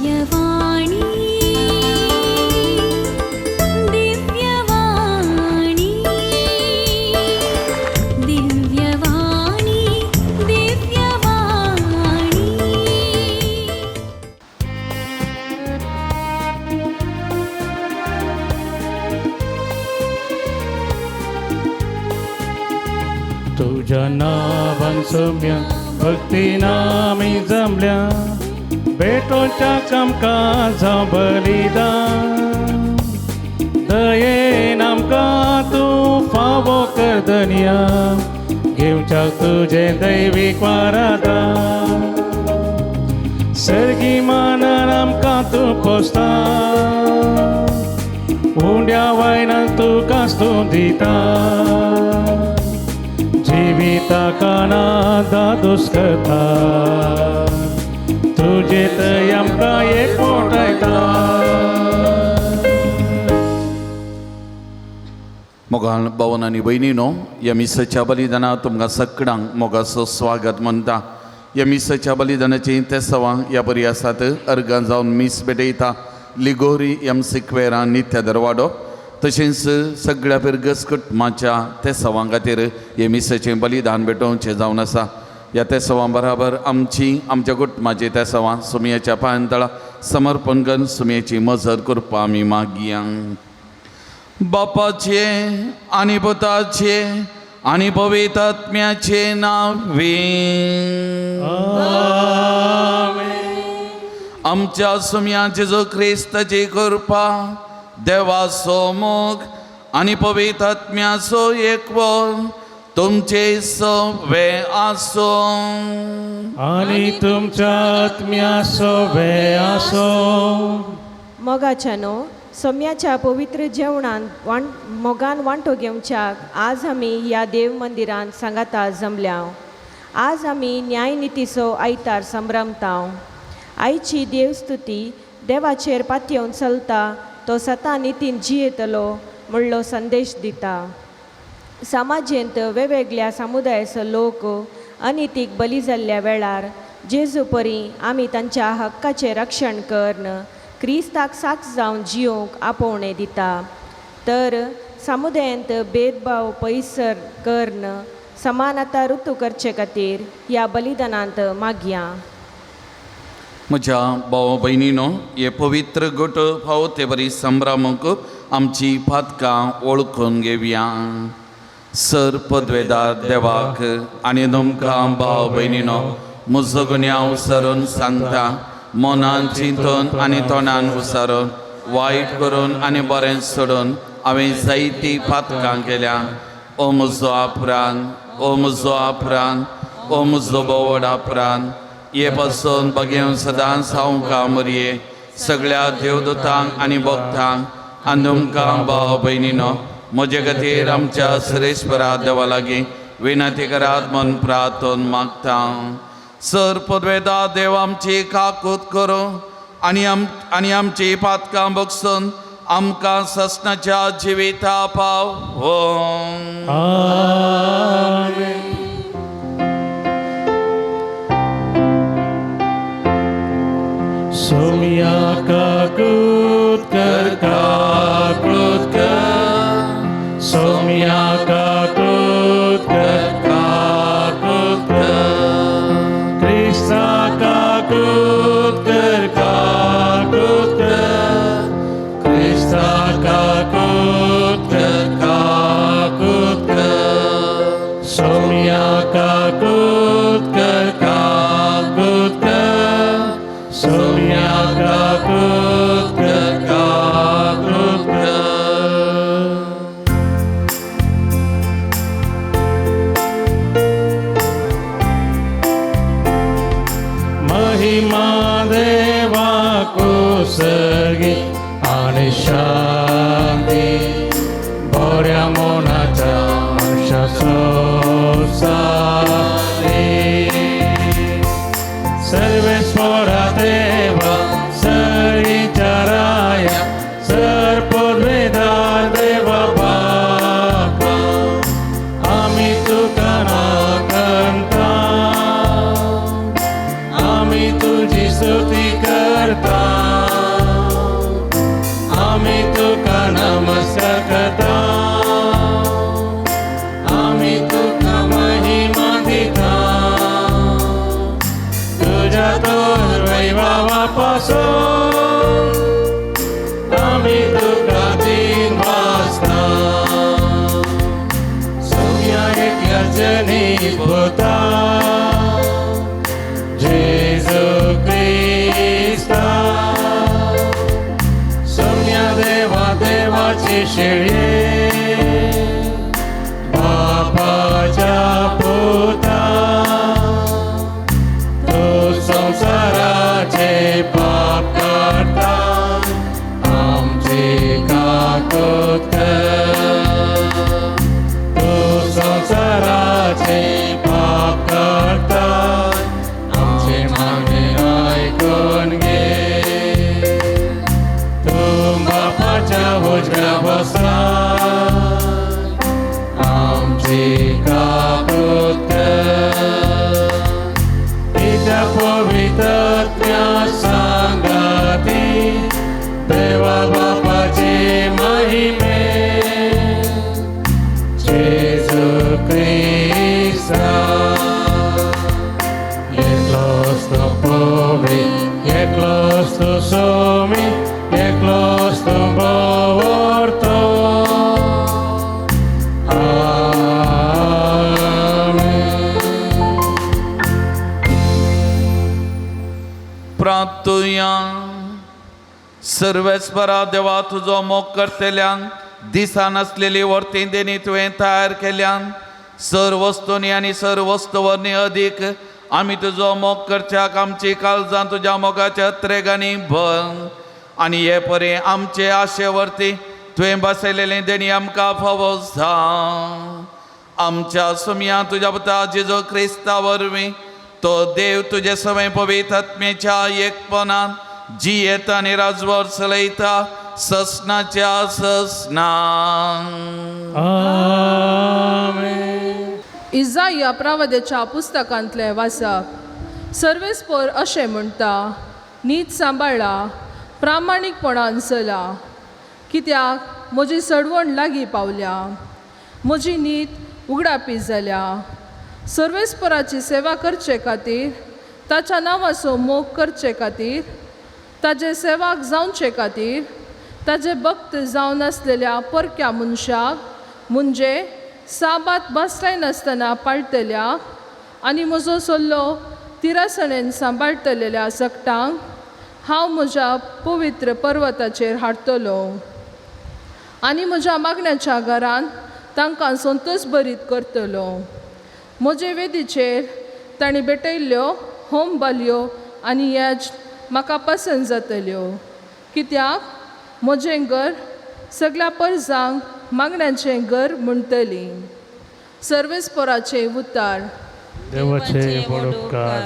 दिव्यवाणी दिव्यवाणी दिव्यवाणी दिव्यवाणी। तुझ्या नावान सौम्य भक्ती नामी जमल्या भेटोच्या कामकाजा बलिदान दयेन आमकां तूं फावो कर धनया घेवच्याक तुजें दैवीक वारादान सर्गी मानान आमकां तूं पोसता उंड्या वायनान तुका स्तूत दिता जिविता काना दादोस करता तुजे थंय आमकां एकवटायता। मोगान भावन आनी भयणीनो ह्या मिसाच्या बलिदानात तुमकां सगळ्यांक मोगाचो स्वागत म्हणटा। ह्या मिसाच्या बलिदानाची तेसावां ह्या बरी आसात। अर्गां जावन मीस भेटयता लिगोरी एम सिक्वेरा नित्य दरवाडो तशेंच सगळ्या पिरगस कुटुंबाच्या तेसावां खातीर हे मिसाचें बलिदान भेटोवचें जावन आसा। ह्या तेसावां बराबर आमची आमच्या कुटुंबाची तेसावां सुमयाच्या पांयतळा समर्पण करून सुमयेची मजत करपा आमी मागया। बापाचे आनी पुताचे आनी पवित्र आत्म्याचे नांवे आमच्या सुमया जेजू क्रिस्ताची कृपा देवाचो मोग आनी पवित्र आत्म्याचो एकवट तुमचे सवे आसूं आनी तुमच्या आत्म्या सोवे आसो। मोगाच्यानो सोम्याच्या पवित्र जेवणान वाण मोगान वांटो घेवच्याक आज आमी ह्या देव मंदिरांत सांगाता जमल्या। आज आमी न्यायनितीचो आयतार संभ्रमताव। आयची देवस्तुती देवाचेर पातयेवन चलता तो सता नितीन जियेतलो म्हणलो संदेश दिता। समाजेंत वेगवेगळ्या समुदायाचो लोक अनितीक बली जाल्ल्या वेळार जेजू परी आमी तांच्या हक्काचें रक्षण करून क्रिस्ताक साक्ष जावन जियोंक आपोवणें दिता। तर समुदायांत भेदभाव पयसर करून समानता ऋतू करचे खातीर ह्या बलिदानांत मागया। म्हज्या भाव भयणीनो हे पवित्र गट फावो ते बरी संभ्रमूंक आमची पातकां वळखून घेवया। सर पदवेदार देवाक आनी तुमकां भाव भयणीनो म्हजो गुन्यांव सरून सांगता मनान चिंतून आनी तोंडान उसारून वायट करून आनी बरें सोडून हांवें जायतीं पातकां केल्या। ओ म्हजो अपरान, ओ म्हजो अपरान, ओ म्हजो बोवड अपरान हे पासून बगेवन सदांच हांव कामरये सगळ्या देवदूतांक आनी भक्तांक आनी तुमकां भाव भयणीनो म्हजे खातीर आमच्या सरेश्वरा देवा लागीं विनंती करात म्हूण प्रार्थन मागता। सर पदवेदा देव आमची काकूत करूं आनी आनी आमची पातकां बगसून आमकां ससनाच्या जिविता पाव। आमेन। सोम्या काकूत कर काकूत कर सोम्या काकूत कर काकूत कर क्रिस्ता काकूत कर काकूत कर क्रिस्ता काकूत कर काकूत कर सोम्या काकूत कर काकूत कर सोम्या काकूत कर काकूत कर। महिमा देवा कुसर्गी आणि शांती बऱ्या मनाच्या मनशा सोसारी सर्वेस्वरा देवा सरीच्या राया सर पदवेदार देवा बापा आमी तुका नाकंता आमी तुजी स्तुती करता। पासून आमी तुका दिन वाचता. सोम्या एकल्या जनी पुता जेजू क्रिस्ता, सोम्या देवा देवाची शेळये बापाच्या पुता, तू संसाराचे पाप काडटा आमची काकूत कर, तू संसाराचे पाप काडटा आमचे मागणे आयकून घे, तूं बापाच्या उजव्या बसला आमची काकूत कर, पित्या पवित्रात्म्या सांगाती देवा बापाचे महिमे जेजू क्रिस्ता. एकलोच तूं पवित्र, एकलोच तूं सोमी, एकलोच तूं भोंवरतो. आमेन. प्रार्थुया. सर्वेस्परा देवा, तुजो मोग करतल्यांक दिसा नासलेली वर्ती देणी तुवें तयार केल्यान सर वस्तूंनी आनी सर वस्तुवर्णी अदीक आमी तुजो मोग करच्याक आमची काळजां तुज्या मोगाच्या त्रेगांनी भर आनी हे परी आमचे आशे वरती तुवें बसयलेलें देणी आमकां फावो जावं. आमच्या सुमया तुज्या पुता जेजू क्रिस्ता वरवीं तो देव तुजे सवय पवित्र आत्मेच्या एकपणान जियेता आनी राजवर चलयता ससनाच्या ससना. आमेन. इजाया प्रवाद्याच्या पुस्तकांतलें वाचप. सर्वेस्पर अशें म्हणटा, नीत सांबाळा, प्रामाणीकपणान चला, कित्याक म्हजी सडवण लागीं पावल्या, म्हजी नीत उगडापी जाल्या. सर्वेस्पराची सेवा करचे खातीर, ताच्या नांवाचो मोग करचे खातीर, ताजे सेवाक जावचे खातीर, ताजे भक्त जावन आसलेल्या परक्या मनशाक म्हणजे साबात भासलायनासतना पाळटल्या आनी म्हजो सल्लो तिरासणेन सांबाळटलेल्या सगटांक हांव म्हज्या पवित्र पर्वताचेर हाडटलो आनी म्हज्या मागण्याच्या घरांत तांकां संतोश भरीत करतलो. म्हजे वेदीचेर तांणी भेटयल्ल्यो होम बालयो आनी याज म्हाका पसंत जातल्यो, कित्याक म्हजें घर सगळ्या परजांक मागण्याचें घर म्हणटली. सर्वेस्पराचें उतार. देवाचे व्हड उपकार.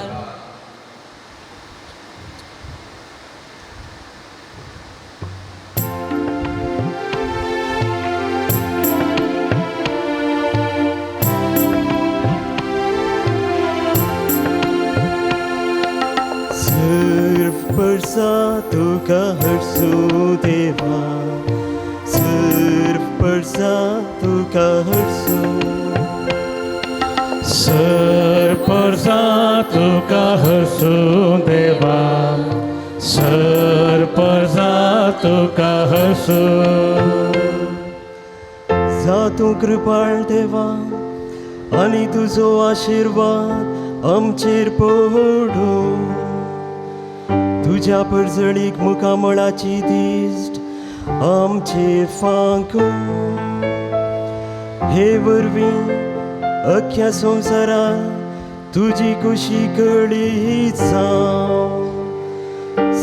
सर्व परसा तुका हरसू देवा, सर्व परसा तुका हरसू, सर परसा तुका हरसू देवा, सर परसा तुका हरसू. जा तूं कृपाळ देवा आनी तुजो आशिर्वाद आमचेर पडूं, तुज्या परजळीक मुखामळाची दिश्ट आमचेर फांकूं. हे वरवीं अख्ख्या संवसाराक तुजी खुशी कळी जावं,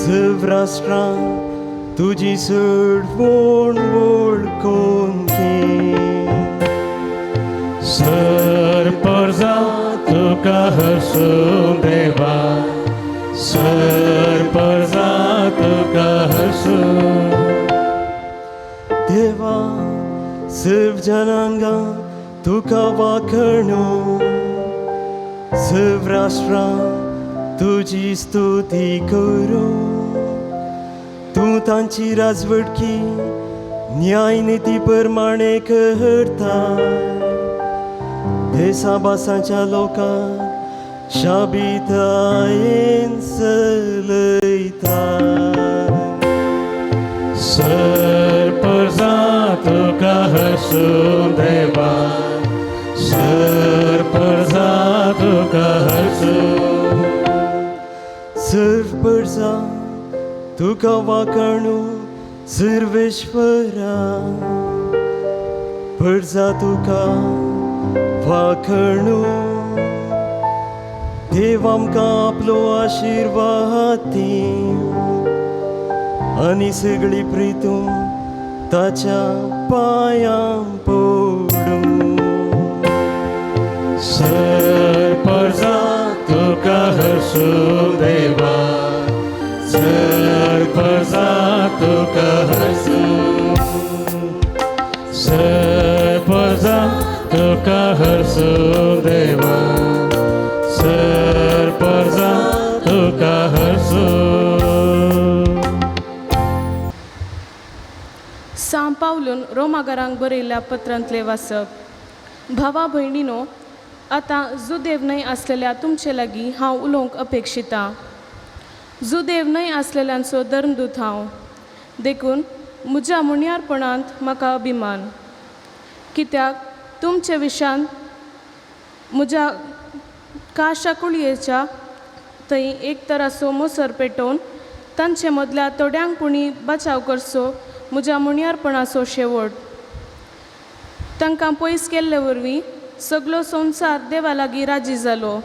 सर्व राष्ट्रांक तुजी सडवण वळखून घे. सर परजा तुका हरसूं देवा, सर परजा तुका हरसूं. देवा सर्व जनांगां तुका वाखणू, सर्व राष्ट्रां तुजी स्तुती करूं. तूं तांची राजवटकी न्याय निती प्रमाणे करता, देसा भासांच्या लोकांक शाबितायेन चलयता. हरसूं देवा, सर परजा तुका हरसूं. सर्व परजा तुका वाकाणू सर्वेश्वरा, परजा तुका वाखणू. देव आमकां आपलो आशिर्वाद दिवं आनी सगळी प्रितूं ताच्या पांयां पडूं. सर परजा तुका हरसूं देवा, सर परजा तुका हरसूं. सर परजा तुका हरसूं देवा, सर परजा तुका हरसूं. सां पावलून रोमागारांक बरयल्ल्या पत्रांतलें वाचप. भावा भयणीनो, आतां जुदेव न्हय आसलेल्या तुमचे लागीं हांव उलोवंक अपेक्षितां. जुदेव न्हय आसलेल्यांचो धर्मदूत हांव, देखून म्हज्या मुणयारपणांत म्हाका अभिमान, कित्याक तुमचे विशांत म्हज्या काशा कुळयेच्या थंय एक तराचो मोसर पेटोवन तांचे मदल्या थोड्यांक पुणी बचाव करचो म्हज्या मुणयारपणाचो शेवट. तांकां पयस केल्ले वरवीं सगलो संवसार देवा लागीं राजी जालो,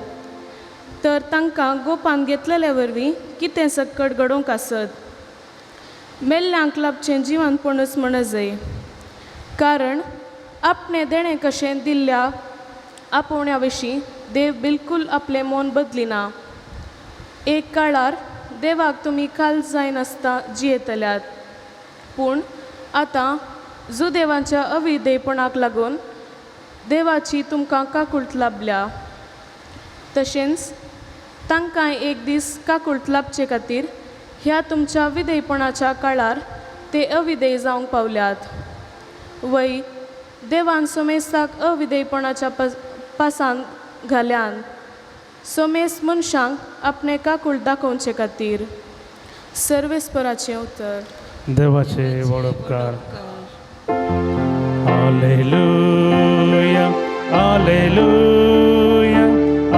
तर तांकां गोपान घेतलेले वरवीं कितें सक्कड घडोवंक आसत? मेल्ल्यांक लाबचें जिवनपणूच म्हणजय, कारण आपणें देणें कशें दिल्ल्या आपोवण्या विशीं देव बिलकूल आपलें मन बदलिना. एक काळार देवाक तुमी काल जायनासतना जियेतल्यात, पूण आतां जुदेवाच्या अविधेयपणाक लागून देवाची तुमकां काकूळट लाबल्या. तशेंच तांकां एक दीस काकूळट लाबचे खातीर ह्या तुमच्या विधेयपणाच्या काळार ते अविधेय जावंक पावल्यात. वय, देवान सोमेस्ताक अविधेयपणाच्या पासान घाल्यान सोमेस मनशांक आपणें काकूळट दाखोवचे खातीर. सर्वेस्पराचें उतर. देवाचे व्हड उपकार. Alleluia, alleluia,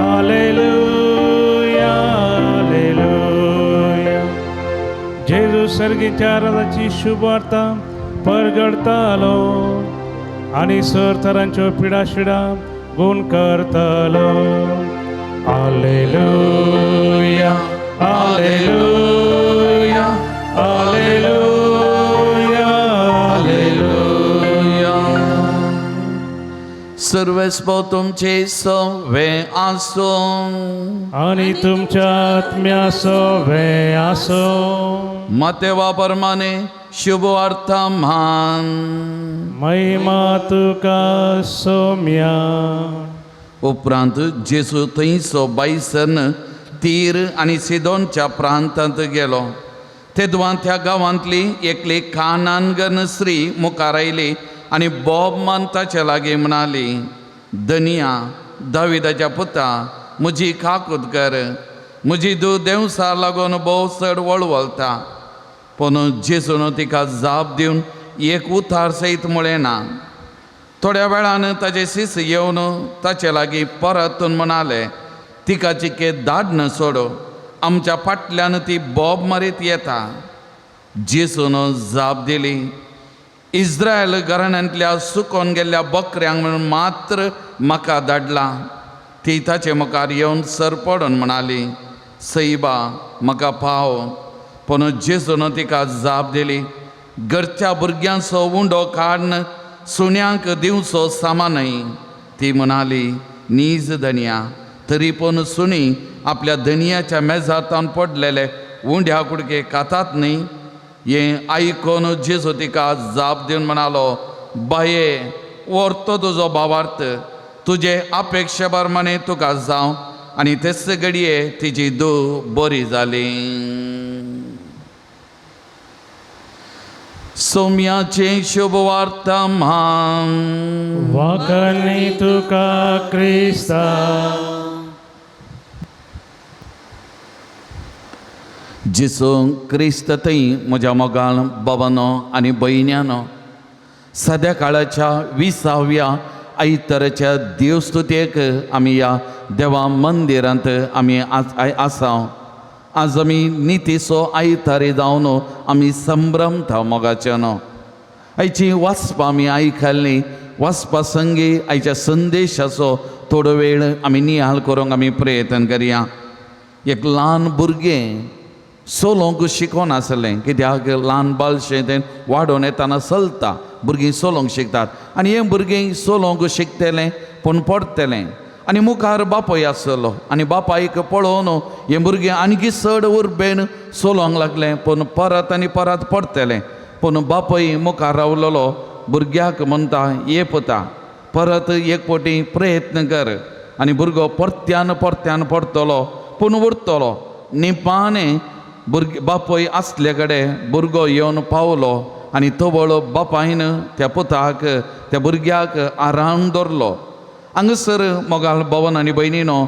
alleluia, alleluia. जेजू सर्गीच्या राजाची शुभवार्ता परगडतालो आनी सर थरांच्यो पिडाशिडा गुण करतालो. आलेलुया, आलेलुया, आलेलुया, आलेलुया. सर्वेस्पो तुमचे सवे आसूं. आणि तुमच्या आत्म्या सवे आसो. मातेवा परमाने शुभ वार्ता म्हान. महिमा तुका सोम्या. उपरांत जेजू थंयसो बायसन तीर आनी सिदोनच्या प्रांतांत गेलो. तेदवां त्या गांवांतली एकली कानानगन स्त्री मुखार आयली आनी बोब मान ताचे लागीं म्हणाली, धनिया, दाविदाच्या पुता, म्हजी काकूत कर, म्हजी धूव देंवसा लागून भोव चड वळवळटा. पूण जेजून तिका जाप दिवन एक उतार सयत म्हळें ना. थोड्या वेळान ताजे शिस येवन ताचे लागीं परतून म्हणाले, तिका चिके धाडन सोड, आमच्या फाटल्यान ती बोब मारीत येता. जेजून जाप दिली, इस्रायल घराण्यांतल्या सुकोन गेल्ल्या बकऱ्यांक म्हणून मात्र म्हाका धाडला. ती ताचे मुखार येवन सर पडून म्हणाली, सईबा, म्हाका पाव. पूण जेजून तिका जाप दिली, घरच्या भुरग्यांचो उंडो काडून सुण्यांक दिवचो सामा न्हय. ती म्हणाली, नीज धनिया, तरी पूण सुणी आपल्या धनियाच्या मेजांत पडलेले उंड्या कुडके खातात न्ही. हें आयकून जेजू तिका जाप दिवन म्हणालो, बाये, व्हरतो तुजो भावार्थ, तुजे अपेक्षे प्रमाणे तुका जावं. आनी तेच घडये तिजी धूव बरी जाली. सोम्याचें शुभ वार्ता म्हान. वाकणी तुका क्रिस्ता. जेजू क्रिस्त थंय म्हज्या मोगाळ बाबानो आनी भयण्यानो, सद्या काळाच्या 20व्या आयताराच्या देवस्तुतेक आमी ह्या देवा मंदिरांत आमी आसा. आज आमी नितीचो आयतारी जावन आमी संभ्रमता मोगाच्यान. आयची वाचपां आमी आयकल्लीं. वाचपा संगी आयच्या संदेशाचो थोडो वेळ आमी निहाल करूंक आमी प्रयत्न करया. एक ल्हान भुरगें चलोवंक शिकोन आसलें, कित्याक ल्हान बालशें तें वाडोवन येतना चलता, भुरगीं चलोवंक शिकतात आनी हें भुरगीं चलोवंक शिकतलें पूण पडटलें. आनी मुखार बापूय आसलो आनी बापायक पळोवन हें भुरगें आणकी चड उर्बेन चलोवंक लागलें, पूण परत आनी परत पडटलें. पूण बापूय मुखार रावलेलो भुरग्याक म्हणटा, ये पुता, परत एक फावटी प्रयत्न कर. आनी भुरगो परत्यान परत्यान पडटलो पूण उरतलो. निपाणें भुरगे बापूय आसले कडेन भुरगो येवन पावलो आनी तवळ बापायन त्या पुताक त्या भुरग्याक आराम दवरलो. हांगासर मोगाल भवन आनी भयणीनो,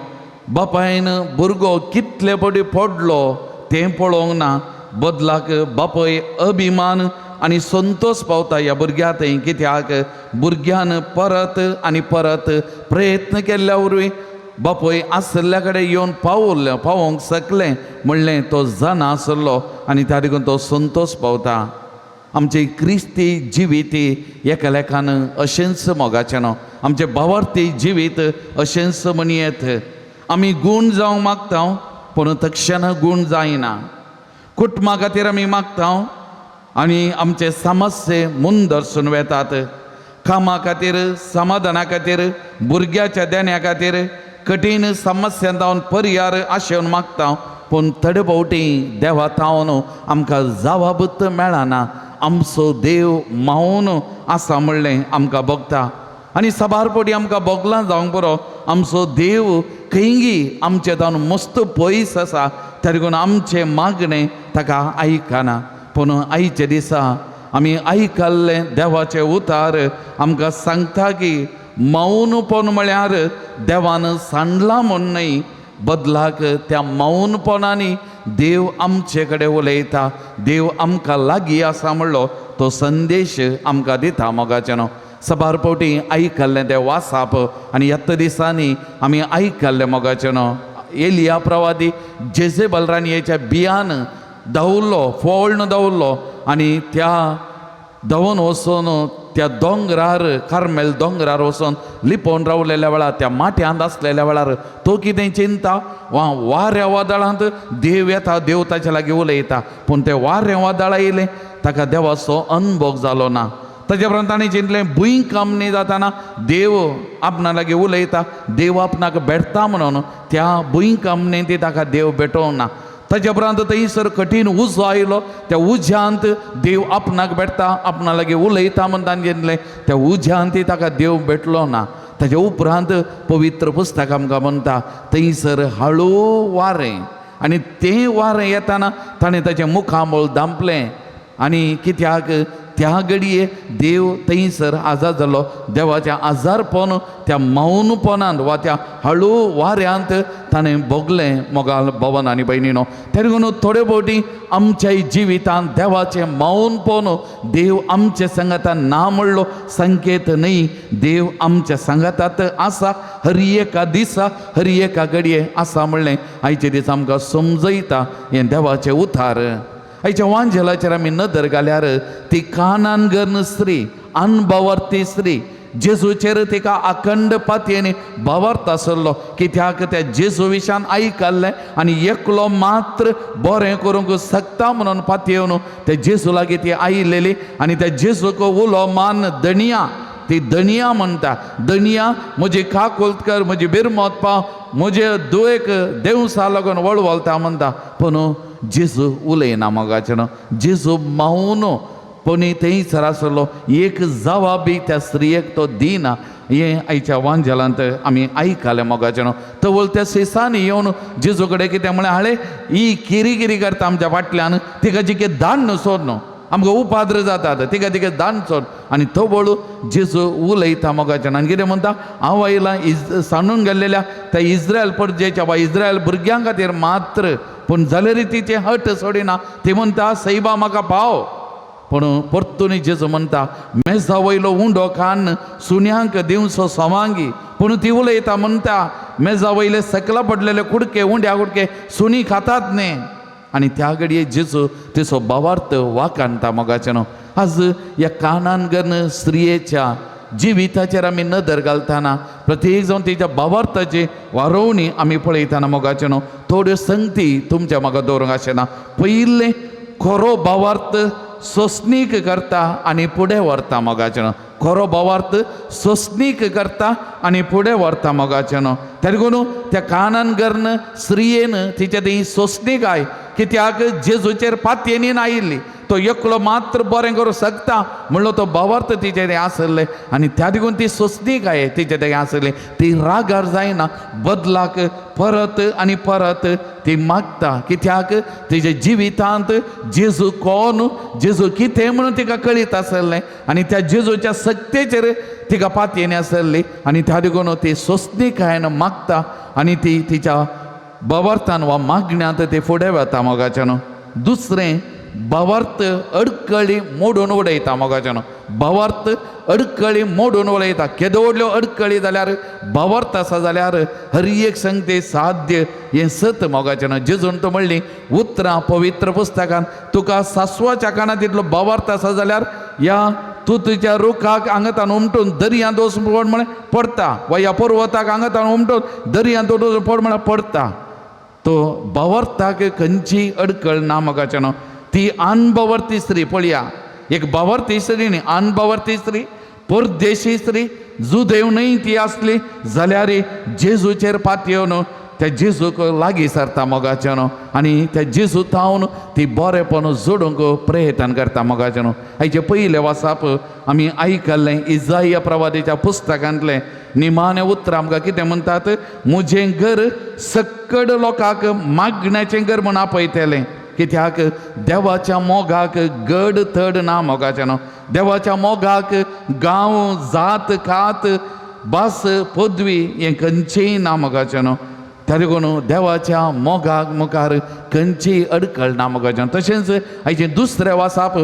बापायन भुरगो कितले फावटी पडलो तें पळोवंक ना, बदलाक बापूय अभिमान आनी संतोश पावता ह्या भुरग्या थंय, कित्याक भुरग्यान परत आनी परत प्रयत्न केल्ल्या वरवीं बापूय आसल्या कडेन येवन पावलें, पावोवंक शकलें म्हणलें तो जाणा आसलो आनी त्या देखून तो संतोश पावता. आमचे क्रिस्ती जिवीत एका लेखान अशेंच मोगाचें न्हू, आमचें भावार्थी जिवीत अशेंच म्हणयेत. आमी गूण जावंक मागता पूण तक्षण गूण जायना. कुटुंबा खातीर आमी मागता आनी आमचे समस्ये मुंदरसून वेतात. कामा खातीर, समाधाना खातीर, भुरग्याच्या देण्या खातीर कठीण समस्या जावन पर्यार आशेवन मागता पूण थोडे फावटी देवा तावन आमकां जवाबूत मेळना. आमचो देव मावन आसा म्हणलें आमकां भोगता आनी साबार फावटी आमकां भोगलां जावंक पुरो. आमचो देव खंयगी आमचे तावन मस्त पयस आसा, त्या देखून आमचें मागणें ताका आयकना. पूण आयच्या दिसा आमी आयकल्लें देवाचें उतार आमकां सांगता की मौनपण म्हळ्यार देवान सांडलां म्हूण न्हय, बदलाक त्या मौनपणांनी देव आमचे कडेन उलयता, देव आमकां लागीं आसा म्हणलो तो संदेश आमकां दिता. मोगाचें न्हू, साबार फावटी आयकल्लें तें वासाप आनी ह्या दिसांनी आमी आयकल्लें मोगाचें न्हू, एलिया प्रवादी जेझेबल राणयेच्या बियान धांवलो, फोळ्ण धांवलो आनी त्या धांवून वचून त्या दोंगरार, कार्मेल दोंगरार वचून लिपोवन रावलेल्या वेळार, त्या माट्यांत आसलेल्या वेळार तो कितें चिंता, वा वाऱ्या वादळांत देव येता, देव ताच्या लागीं उलयता. पूण तें वारें वादळ आयलें ताका देवाचो अनभोग जालो ना. ताच्या उपरांत ताणें चिंतलें भुंयकांपणी जाताना देव आपणा लागीं उलयता, देव आपणाक भेटता म्हणून त्या भुंयकांपणेंत ती ताका देव भेटोवंक ना. ताच्या उपरांत थंयसर कठीण उजो आयलो, त्या उज्यांत देव आपणाक भेटता, आपणा लागीं उलयता म्हूण ताणें चिंतलें, त्या उज्यांत ताका देव भेटलो ना. ताच्या उपरांत पवित्र पुस्तक आमकां म्हणटा थंयसर हळू वारें आनी तें वारें येताना ताणें ताचें मुखामळ धांपलें आनी कित्याक त्या घडये देव थंयसर आजाद जालो. देवाचें आजारपण त्या मौनपणांत वा त्या हळू वाऱ्यांत ताणें भोगलें. मोगाल भवन आनी भयणीनो, तें देखून थोडे फावटी आमच्या जिवितांत देवाचें मौनपण, देव आमच्या सांगातान ना म्हणलो संकेत न्हय, देव आमच्या सांगातात आसा, हर एका दिसा हर एका घडये आसा म्हणलें आयचे दीस आमकां समजयता हें देवाचें उतार. आयच्या वांजेलाचेर आमी नदर घाल्यार ती कानान गर्न स्त्री, अनभावार्थी स्त्री, जेजूचेर तिका अखंड पातयेन भावार्थ आसलो, कित्याक त्या जेजू विशान आयकल्लें आनी एकलो मात्र बरें करूंक शकता म्हणून पातयेवन त्या जेजू लागीं ती आयलेली आनी त्या जेजूक उलो मान दणया, ती दणया म्हणटा, दणया म्हजी काकुळट कर, म्हजी बिरमत पाव, म्हजे दुयेक देवसा लागून वळवळटा म्हणटा. पूण जेजू उलयना मोगाचें न्हू, जेजू मावन पूण थंयसर आसलो, एक जवाब बी त्या स्त्रियेक तो दिना. हें आयच्या वांजेलांत आमी आयकलें मोगाचें न्हू. तवळ त्या सिसांनी येवन जेजू कडेन कितें म्हळें, हाळे ही किरी किरी करता आमच्या फाटल्यान, तिका जिके दान सोड न्हू, आमकां उपाद्र जातात, तिका तिका दान सोड. आनी तवळ जेजू उलयता मोगाचें न्हू आनी कितें म्हणटा, हांव आयलां सांडून गेल्लेल्या त्या इस्रायल परजेच्या वा इस्रायल भुरग्यां खातीर मात्र, पूण जाल्यार तिचें हट सोडिना. ती म्हणटा, सैबा म्हाका पाव. पूण परतून जेजू म्हणटा मेजा वयलो उंडो खान सुण्यांक दिवचो सवांगी. पूण ती उलयता म्हणटा मेजा वयले सकला पडलेले कुडके उंड्या कुडके सुणी खातात न्ही. आनी त्या घडये जेजू तिचो भावार्थ वाखाणता मोगाचें न्हू. आज ह्या कानानगन स्त्रियेच्या जिविताचेर आमी नदर घालतना प्रत्येक जावन तिच्या भावार्थाची वारोवणी आमी पळयतना मोगाचें न्हू थोड्यो संगती तुमच्या म्हाका दवरूंक आशिना. पयलें खरो भावार्थ सोंसणीक करता आनी फुडें व्हरता मोगाचें न्हू. खरो भावार्थ सोंसणीक करता आनी फुडें व्हरता मोगाचें न्हू. तेका लागून त्या कानानगर्न स्त्रियेन तिच्या ती सोंसणीकाय कित्याक जेजूचेर पातयेनीन आयिल्ली तो एकलो मात्र बरें करूं शकता म्हणलो तो भावार्थ तिचे तें आसलें आनी त्या देखून ती सोंसणीकाय तिचे तें आसलें. ती रागार जायना बदलाक परत आनी परत ती मागता कित्याक तिच्या जिवितांत जेजू कोण जेजू कितें म्हणून तिका कळीत आसलें आनी त्या जेजूच्या सक्तेचेर तिका पातयेनी आसली आनी त्या देखून ती सोंसणीकायेन मागता आनी ती तिच्या भावार्थान वा मागण्यांत ती फुडें वता मोगाचें न्हू. दुसरें भावार्थ अडकळी मोडून उडयता मोगाचें न्हू. भावार्थ अडकळी मोडून उडयता. केदो व्हडल्यो अडकळी जाल्यार भावार्थ आसा जाल्यार हर एक संगते साध्य हें सत मोगाचें न्हू. जेजून तो म्हणली उतरां पवित्र पुस्तकान तुका सासवाच्या कानांत तितलो भावार्थ आसा जाल्यार ह्या तूं तुज्या रुखाक आंगातान उमटून दर्यांत वचून पड म्हळें पडटा वा ह्या पर्वताक आंगातान उमटून दर्यांत वचून पड म्हळ्यार पडटा. तो भावार्थाक खंयची अडकळ ना मोगाचें न्हू. ती अनभावार्थी स्त्री पळया एक भावार्थी स्त्री न्ही अनभावार्थी स्त्री परदेशी स्त्री जुदेव न्हय ती आसली जाल्यार जेजूचेर पातयेवन त्या जेजूक लागीं सरता मोगाचें न्हू आनी त्या जेजू थावन ती बरेपण जोडूंक प्रयत्न करता मोगाचें न्हू. हाचे पयलें वासाप आमी आयकल्लें इजाया प्रवादीच्या पुस्तकांतलें निमाणें उतरां आमकां कितें म्हणटात म्हजें घर सक्कड लोकांक मागण्याचें घर म्हूण आपयतलें कित्याक देवाच्या मोगाक गड थड ना मोगाचें न्हू. देवाच्या मोगाक गांव जात कात भास पदवी हें खंयचेंय ना मोगाचें न्हू. त्या देखून देवाच्या मोगाक मुखार खंयचीय अडकळ ना मोगाचें. तशेंच हाचें दुसरें वासाप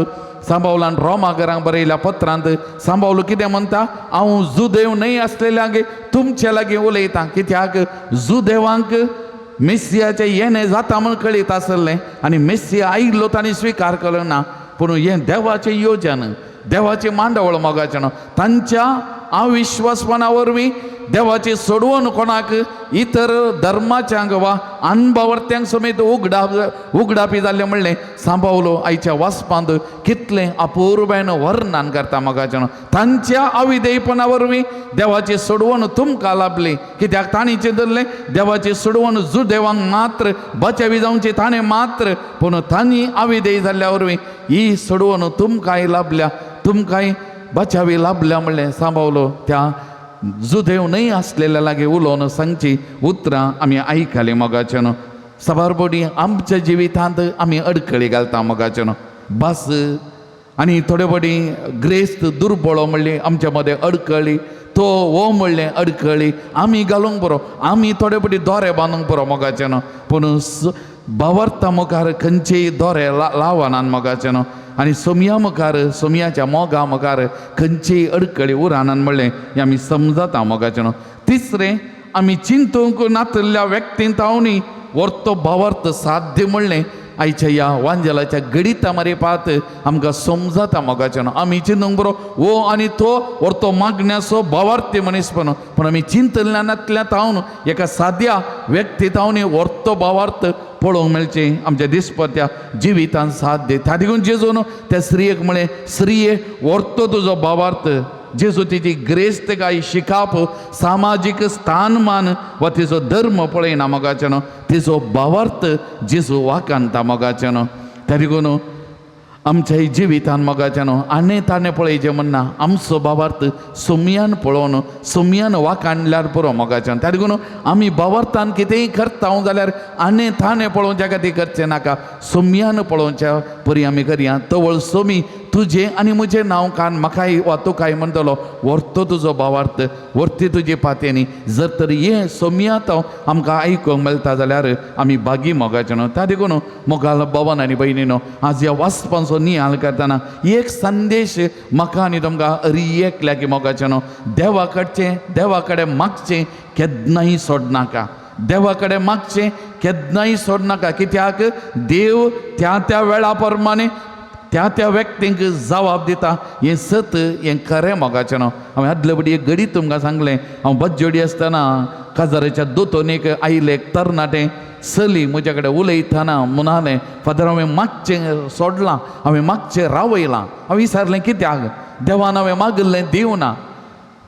सांबावलान रोमाकरांक बरयल्या पत्रांत सांबावलो कितें म्हणटा हांव जुदेव न्हय आसलेल्यांक तुमचे लागीं उलयतां कित्याक जुदेवांक मेसियाचें येणें जाता म्हूण कळीत आसलें आनी मेसिया आयिल्लो तांणी स्विकार केलो ना. पूण हें देवाचें योजन देवाचें मांडावळ मोगाचें न्हू. तांच्या अविश्वासपणा वरवीं देवाची सोडवण कोणाक इतर धर्माच्यांक वा अनभावार्थ्यांक समेत उगडापी जाल्लें म्हणलें सांबावलो आयच्या वाचपांत कितलें अपुर्बायेन वर्णन करता मोगाचें न्हू. तांच्या अविधेयपणा वरवीं देवाची सोडवण तुमकां लाभली कित्याक तांणी चिंतलें देवाची सोडवण जुदेवांक मात्र बचावी जावची ताणें मात्र पूण तांणी अविधेय जाल्ल्या वरवीं ही सोडवण तुमकांय लाभल्या तुमकांय बचावी लाभल्या म्हणलें सांबावलो त्या जुदेव न्हय आसलेल्या लागीं उलोवन सांगची उतरां आमी आयकलीं मोगाचें न्हू. साबार बोडी आमच्या जिवितांत आमी अडकळी घालता मोगाचें न्हू. भास आनी थोडे फावटी ग्रेस्त दुर्बळो म्हणली आमच्या मदें अडकळी तो हो म्हणलें अडकळी आमी घालूंक बरो आमी थोडे फावटी दोरे बांदूंक पुरो मोगाचें न्हू. पूण भावार्था मुखार खंयचेय दोरे लावनात मोगाचें न्हू आनी सोमया मुखार सोमयाच्या मोगा मुखार खंयचीय अडकळी उरानान म्हणलें हें आमी समजता मोगाचें न्हू. तिसरें आमी चिंतूंक नातिल्ल्या व्यक्तीन तावणी वर्तो भावार्थ साध्य म्हणलें आयच्या ह्या वांजेलाच्या गणिता मारिपात आमकां समजता मोगाचें न्हू. आमी चिंतूंक बरो हो आनी तो वर्तो मागण्याचो भावार्थी मनीसपण पूण आमी चिंतल्या नातल्या तावन एका साद्या व्यक्ती तावनी वर्तो भावार्थ पळोवंक मेळचें आमच्या दिसपत्या जिवितान साध्य. त्या देखून जेजून त्या स्त्रियेक म्हळें स्त्रिये वर्तो तुजो भावार्थ. जेजू तिची ग्रेस्त काय शिकाप सामाजीक स्थानमान वा तिचो धर्म पळयना मोगाचें न्हू. तिचो भावार्थ जेजू वाखाणता मोगाचें न्हू. त्या देखून आमच्या जिवितान मोगाचें न्हू आनी ताणें पळयचें म्हणना आमचो भावार्थ सोमयान पळोवन सोमयान वाखाणल्यार पुरो मोगाचें. त्या देखून आमी भावार्थान कितेंय करता जाल्यार आनी ताणें पळोवच्या खातीर करचें नाका सोमयान पळोवच्या परी आमी करया. तवळ सोमी तुजें आनी म्हजें नांव कान म्हाकाय वा तुकाय म्हणटलो व्हरतो तुजो भावार्थ, व्हरती तुजी पातयेनी. जर तर हें सोमयात आमकां आयकूंक मेळटा जाल्यार आमी भागी मोगाचें न्हू. त्या देखून मोगाल भवन आनी भयणीनो, आज ह्या वाचपांचो नियाळ करतना एक संदेश म्हाका आनी तुमकां हरी एकल्याक मोगाचें न्हू, देवा कडचें देवा कडेन मागचें केन्नाय सोडनाका, देवा कडेन मागचें केन्नाय सोडनाका. कित्याक देव त्या त्या वेळा प्रमाणे त्या त्या व्यक्तींक जबाब दिता. हें सत, हें खरें मोगाचें न्हू. हांवें आदले फावटी एक घडीत तुमकां सांगलें, हांव बज्जोडी आसतना काजाराच्या दोतोनीक आयले एक तरणाटें चली म्हज्या कडेन उलयतना म्हणालें, फादर हांवें मागचें सोडलां, हांवें मागचें रावयलां. हांवें विचारलें कित्याक? देवान हांवें मागिल्लें दिवना.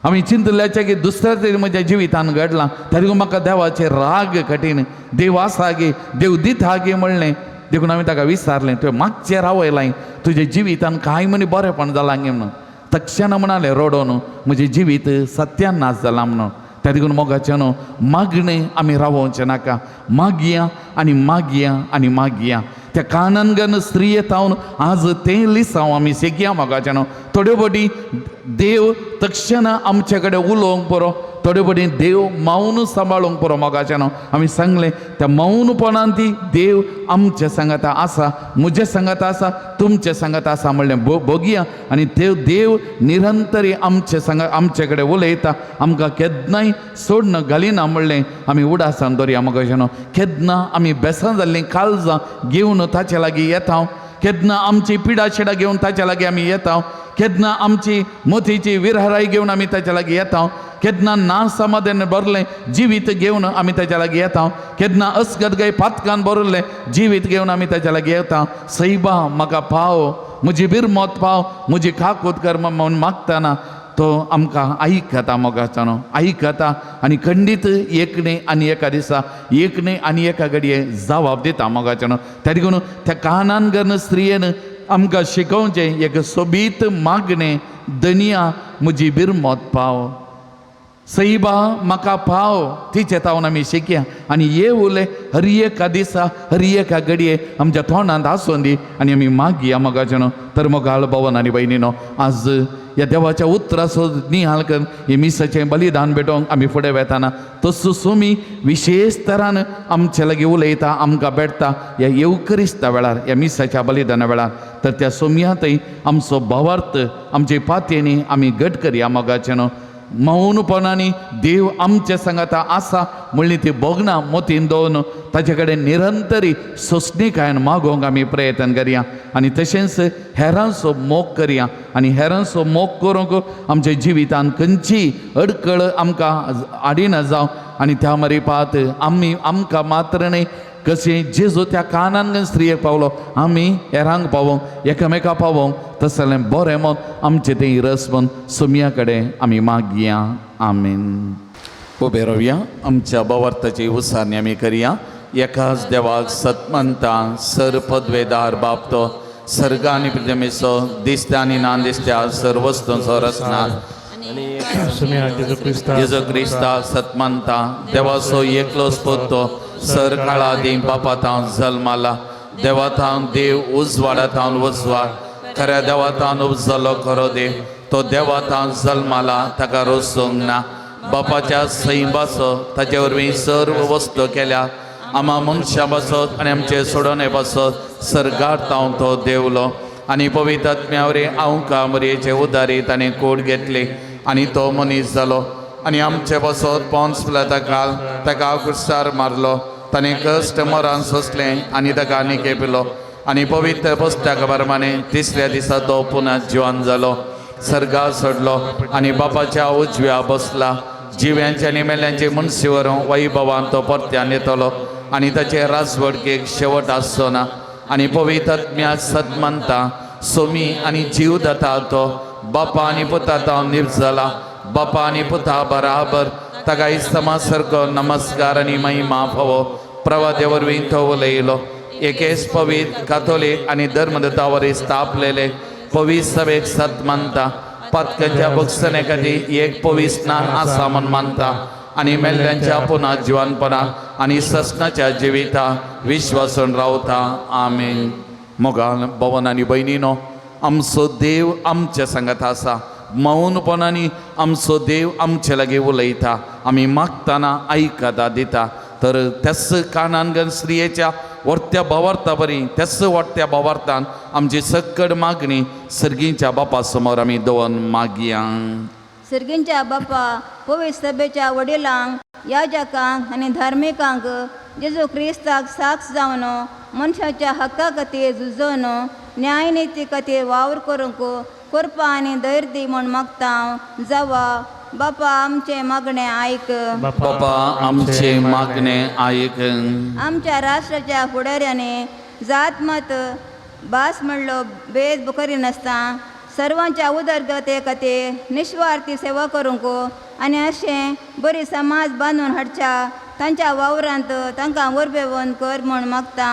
आमी चिंतल्याचें की दुसऱ्या तरी म्हज्या जिवितान घडलां, तरी म्हाका देवाचेर राग कठीण, देव आसा गे, देव दिता गे म्हणलें. देखून हांवें ताका विचारलें, तुवें मागचें रावयलां, तुज्या जिवितान कांय म्हणी बरेंपण जालां गे म्हणून. तक्षणा म्हणालें रडोन, म्हजें जिवीत सत्यानाश जालां म्हणून. त्या देखून मोगाचें न्हू, मागणें आमी रावोवचें नाका, मागया आनी मागया आनी मागया. त्या काननगन स्त्रिये तावन आज तें लिसांव आमी शेकया मोगाचें न्हू. थोड्यो फावटी देव तक्षणा आमचे कडेन उलोवंक पुरो, थोड्यो फावटी देव मौन सांबाळूंक पुरो मोगाचें न्हू. आमी सांगलें त्या मौनपणान ती देव आमचे सांगाता आसा, म्हजे सांगाता आसा, तुमचे सांगाता आसा म्हणलें भोगया. आनी ते देव निरंतरी आमचे सांगा आमचे कडेन उलयता, आमकां केन्नाय सोडन घालिना म्हणलें आमी उडासान दवरया मोगाचें न्हू. केन्ना आमी बेसां जाल्लीं काळजां घेवन ताचे लागीं येता, केन्ना आमची पिडा शिडा घेवन ताच्या लागीं आमी येता, केन्ना आमची मोतीची विरहराय घेवन आमी ताच्या लागीं येता, केन्ना ना समाधान भरलें जिवीत घेवन आमी ताच्या लागीं येता, केन्ना अस्गदगाय पातकान भरलें जिवीत घेवन आमी ताच्या लागीं येता. सैबा म्हाका पाव, म्हजी बिरमत पाव, म्हजी काकूत कर म्हणून मागतना तो आमकां आयकता मोगाचो न्हू, आयकता आनी खंडीत एक न्ही आनी एका दिसा एक न्ही आनी एका घडये जबाब दिता मोगाचो न्हू. त्या देखून त्या कानान गर्न स्त्रियेन आमकां शिकोवचें एक सोबीत मागणें, धनिया म्हजी बिरमत पाव, सैबा म्हाका पाव, तिचे तावन आमी शिकया. आनी हे उले हर एका दिसा हर एका घडये आमच्या तोंडांत आसून दी आनी आमी मागया मोगाचें न्हू. तर मोगाळ भवन आनी भयणीनो, आज ह्या देवाच्या उतराचो निहाल करून हे मिसाचें बलिदान भेटोवंक आमी फुडें वेताना तसो सुमी विशेश तरान आमचे लागीं उलयता, आमकां भेटता ह्या येवकरिस्ता वेळार, ह्या मिसाच्या बलिदाना वेळार. तर त्या सोमयांतय आमचो भावार्थ आमचे पातयेनी आमी घट करया मोगाचें न्हू. मौनपणांनी देव आमचे सांगाता आसा म्हणली ती भोगना मोतीन दवरून ताचे कडेन निरंतरी सोंसणीकायेन मागोवंक आमी प्रयत्न करया आनी तशेंच हेरांचो मोग करया. आनी हेरांचो मोग करूंक आमच्या जिवितान खंयची अडकळ आमकां हाडिना जावं. आनी त्या मरिपात आमी आमकां मात्र न्हय, कशें जेजू त्या कानान स्त्रियेक पावलो, आमी हेरांक पावोवंक, एकामेका पावोवंक तसलें बरें मन आमचें तें रस म्हूण सोमया कडेन आमी मागया. आमीन. उबे रावया, आमच्या भावार्थाची उसारणी आमी करया. एकाच देवाक सतमंता सर पदवेदार बाप तो सर्ग आनी पृथ्वीचो दिसत्या आनी ना दिसत्या सर वस्तूंचो रचना जेजू क्रिस्ता जेजू क्रिस्ता सतमंता देवाचो एकलोच पुतो सर काळादी बापा थावन जल्माला, देवा थावन देव, उजवाडा थावन उजवाड, खऱ्या देवा थावन उपजलो खरो देव, तो देवा थावन जल्माला, ताका रोसूंक ना, बापाच्या सैबाचो ताचे वरवीं सर्व वस्तू केल्या, आमा मनशां पासत आनी आमचे सोडोवणे पासत सर्गार थावन तो देवलो आनी पवित्र आत्म्या वरवीं आंवका मरयेचे उदारी ताणें कोट घेतली आनी तो मनीस जालो आनी आमचे पासत पोन्स पिलाता काल ताका कुस्तार मारलो, ताणें कश्ट मरान सोंसलें आनी ताका आनी पिलो आनी पवित्र पुस्तका प्रमाणे तिसऱ्या दिसा तो पुनः जिवन जालो, सर्गार सोडलो आनी बापाच्या उजव्या बसला, जिव्यांच्या आनी मेल्यांचे मनशीवर वैभवान तो परत्यान येतलो आनी ताचे राजवटकेक शेवट आसचो ना. आनी पवित्र आत्म्या सतमंता सोमी आनी जीव दाता तो बापा आनी पुता तावन निर्जला, बापा आनी पुता बराबर ताका इस्तमा सारको नमस्कार आनी महिमा फावो. प्रवाद्या वरवीं तो उलयलो, एकेच पवित्र कातोलीक आनी धर्मदता वरवीं स्थापलेले पवित्र सभेक सत मानता, पातकांच्या भोगसणे खातीर एक पवित्र स्नान आसा म्हूण मानता आनी मेल्ल्यांच्या पुनः जिवनपणा आनी ससनाच्या जिविता विश्वासून रावता. आमेन. मोगान भवन आनी भयणीनो, आमचो देव आमच्या सांगात आसा. मौनपणांनी आमचो देव आमचे लागीं उलयता, आमी मागतना आयकता दिता. तर त्याच कानान स्त्रियेच्या वर्त्या भावार्था बरी त्याच वाडट्या भावार्थान आमची सक्कड मागणी सर्गीच्या बापा समोर आमी दवरून मागया. सर्गींच्या बापा, पवित्र सभेच्या वडिलांक, याजकांक आनी धार्मिकांक जेजू क्रिस्ताक साक्ष जावन मनशाच्या हक्का खातीर झुजोवन न्यायनिती खातीर वावर करूंक कृपा आनी धैर्य दी म्हूण मागता. जावा बापा आमचें मागणें आयक. बापा आमचें मागणें आयक. आमच्या राष्ट्राच्या फुडाऱ्यांनी जात मत भास म्हणलो भेद करिनासतना सर्वांच्या उदरगते खातीर निस्वार्थी सेवा करूंक आनी अशें बरी समाज बांदून हाडच्या तांच्या वावरांत तांकां उर्बेवंत कर म्हूण मागता.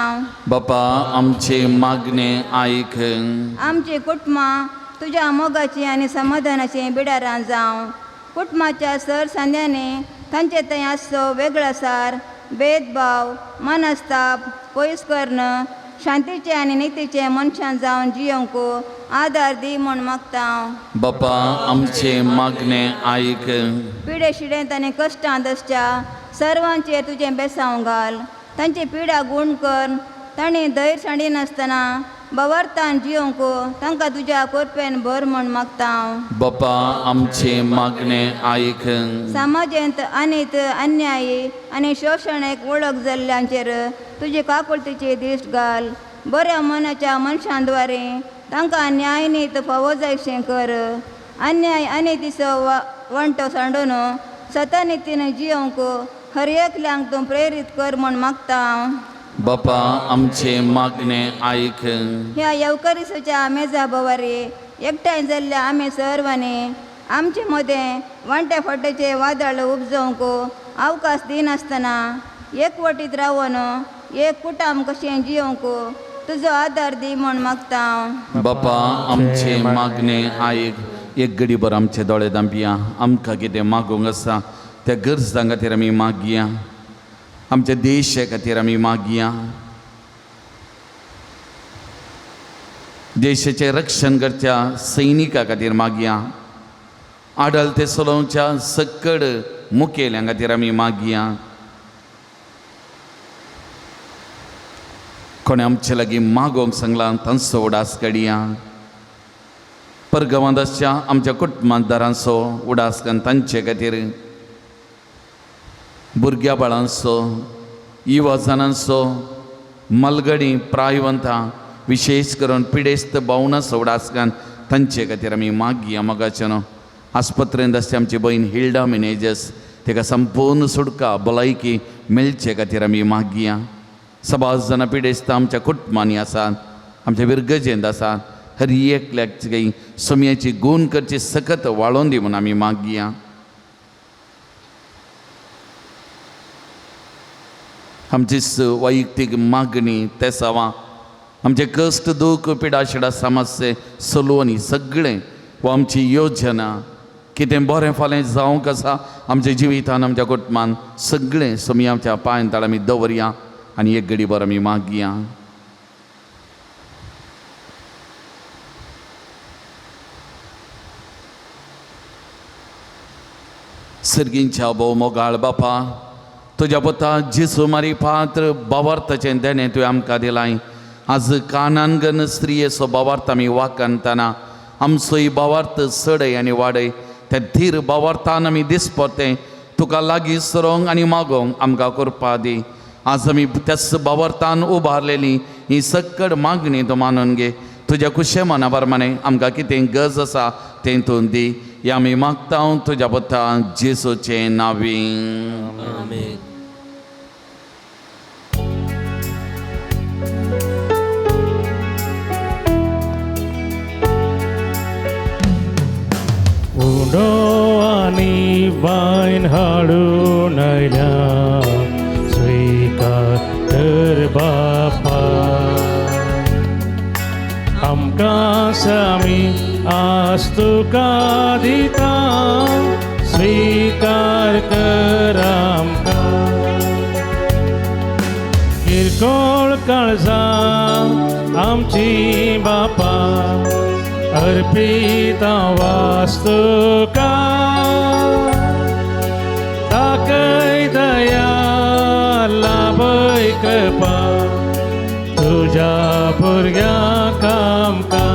बापा आमचें मागणें आयक. आमची कुटुंबां तुज्या मोगाची आनी समाधानाची बिडारां जावं. कुटुंबाच्या सर सांद्यांनी तांचे थंय आसचो वेगळोसार भेदभाव मनस्ताप पयस करून शांतीचे आनी नितीचे मनशां जावन जियोंक आदार दी म्हूण मागता. बापा आमचें मागणें आयक. पिडे शिडेंत आनी कश्टांत आसच्या सर्वांचेर तुजें बेसांव घाल. तांची पिडा गूण कर तांणी धैर्य सांडिनासतना बवार्थान जियोंक तांकां तुज्या कृपेन भर म्हूण मागता. बापा आमचें मागणें आयक. समाजेंत अनीत अन्यायी आनी शोशणेक वळख जाल्ल्यांचेर तुजी काकुळतीची दिश्ट घाल. बऱ्या मनाच्या मनशां द्वारे तांकां न्यायनीत फावो जायशें कर. अन्याय अनितीचो वांटो सांडून सतानितीन जियोंक हर एकल्यांक तूं प्रेरीत कर म्हूण मागता. बापा आमचें मागणें आयक. ह्या येवकरिसाच्या मेजा भोवारी एकठांय जाल्ल्या आमी सर्वांनी आमचे मदें वांट्या फाट्याचे वादळ उपजोवंक अवकाश दिनासतना एकवटीत रावन एक कुटाम कशें जियोंक तुजो आदार दी म्हूण मागता. बापा आमचें मागणें आयक. एक गडीभर आमचे दोळे दांपया. आमकां कितें मागूंक आसा त्या गरजां खातीर आमी मागया. आमच्या देशा खातीर आमी मागया. देशाचें रक्षण करच्या सैनिकां खातीर मागया. आडलते चलोवच्या सक्कड मुखेल्यां खातीर आमी मागया. कोणें आमचे लागीं मागोवंक सांगलां तांचो उडास काडया. परगांवांत आसच्या आमच्या कुटुंबादारांचो उडास काडून तांचे खातीर, भुरग्या बाळांचो, युवा जाणांचो, मलगडी प्रायवंतां, विशेश करून पिडेस्त भावनांचो उडास काडून तांचे खातीर आमी मागया. मोगाचे न्हू आस्पत्रेंत आसची आमची भयण हिल्डा मिनेजस तिका संपूर्ण सुटका भलायकी मेळचे खातीर आमी मागया. सबाज जाणां पिडेस्त आमच्या कुटुंबांनी आसात, आमच्या विरगजेंत आसात. हर एकल्याक सोम्याची गूण करची सकत वाळोवन दी म्हूण आमी मागया. आमची वैयक्तीक मागणी तेसावां, आमचे कश्ट दूख पिडा शिडा समस्ये सलोवणी सगळें व आमची योजना कितें बरें फाल्यां जावंक आसा आमच्या जिवितान आमच्या कुटुंबान सगळें सोमी आमच्या पांयान ताळ आमी दवरया आनी एक घडी बरो आमी मागया. सर्गींच्या भोव मोगाळ बापा, तुज्या पुता जेजू मारी पात्र बावार्थाचें देणें तुवें आमकां दिलां. आज कानानगन स्त्रियेचो बावार्थ आमी वाखाणतना आमचोय बावार्थ चडय आनी वाडय. त्या धीर बावार्थान आमी दिसपरतें तुका लागीं सरोंक आनी मागोवंक आमकां करपा दी. आज आमी त्याच बावार्थान उबारलेली ही सक्कड मागणी तूं मानून घे. तुज्या कुशे मना प्रमाणे आमकां कितें गरज आसा तें तूं दी. हें आमी मागता तुज्या पुता जेजूचें नांवी. आमेन. उंडो आनी वायन हाडून आयल्या स्विकार कर बापा. आमकां सामी आज तुका दिता स्विकार कर आमकां. किरकोळ काळजां आमची बापा अर्पिता वास्तुका दाखय दया लाभय कृपा तुज्या भुरग्यांक आमकां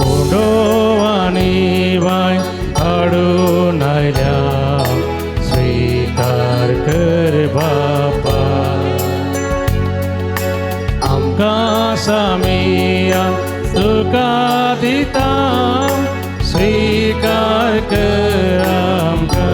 उंडो आनी वाय हाडून आयल्या स्विकार कर बापा आमकां सामिया तुका दिता स्विकार कर आमकां.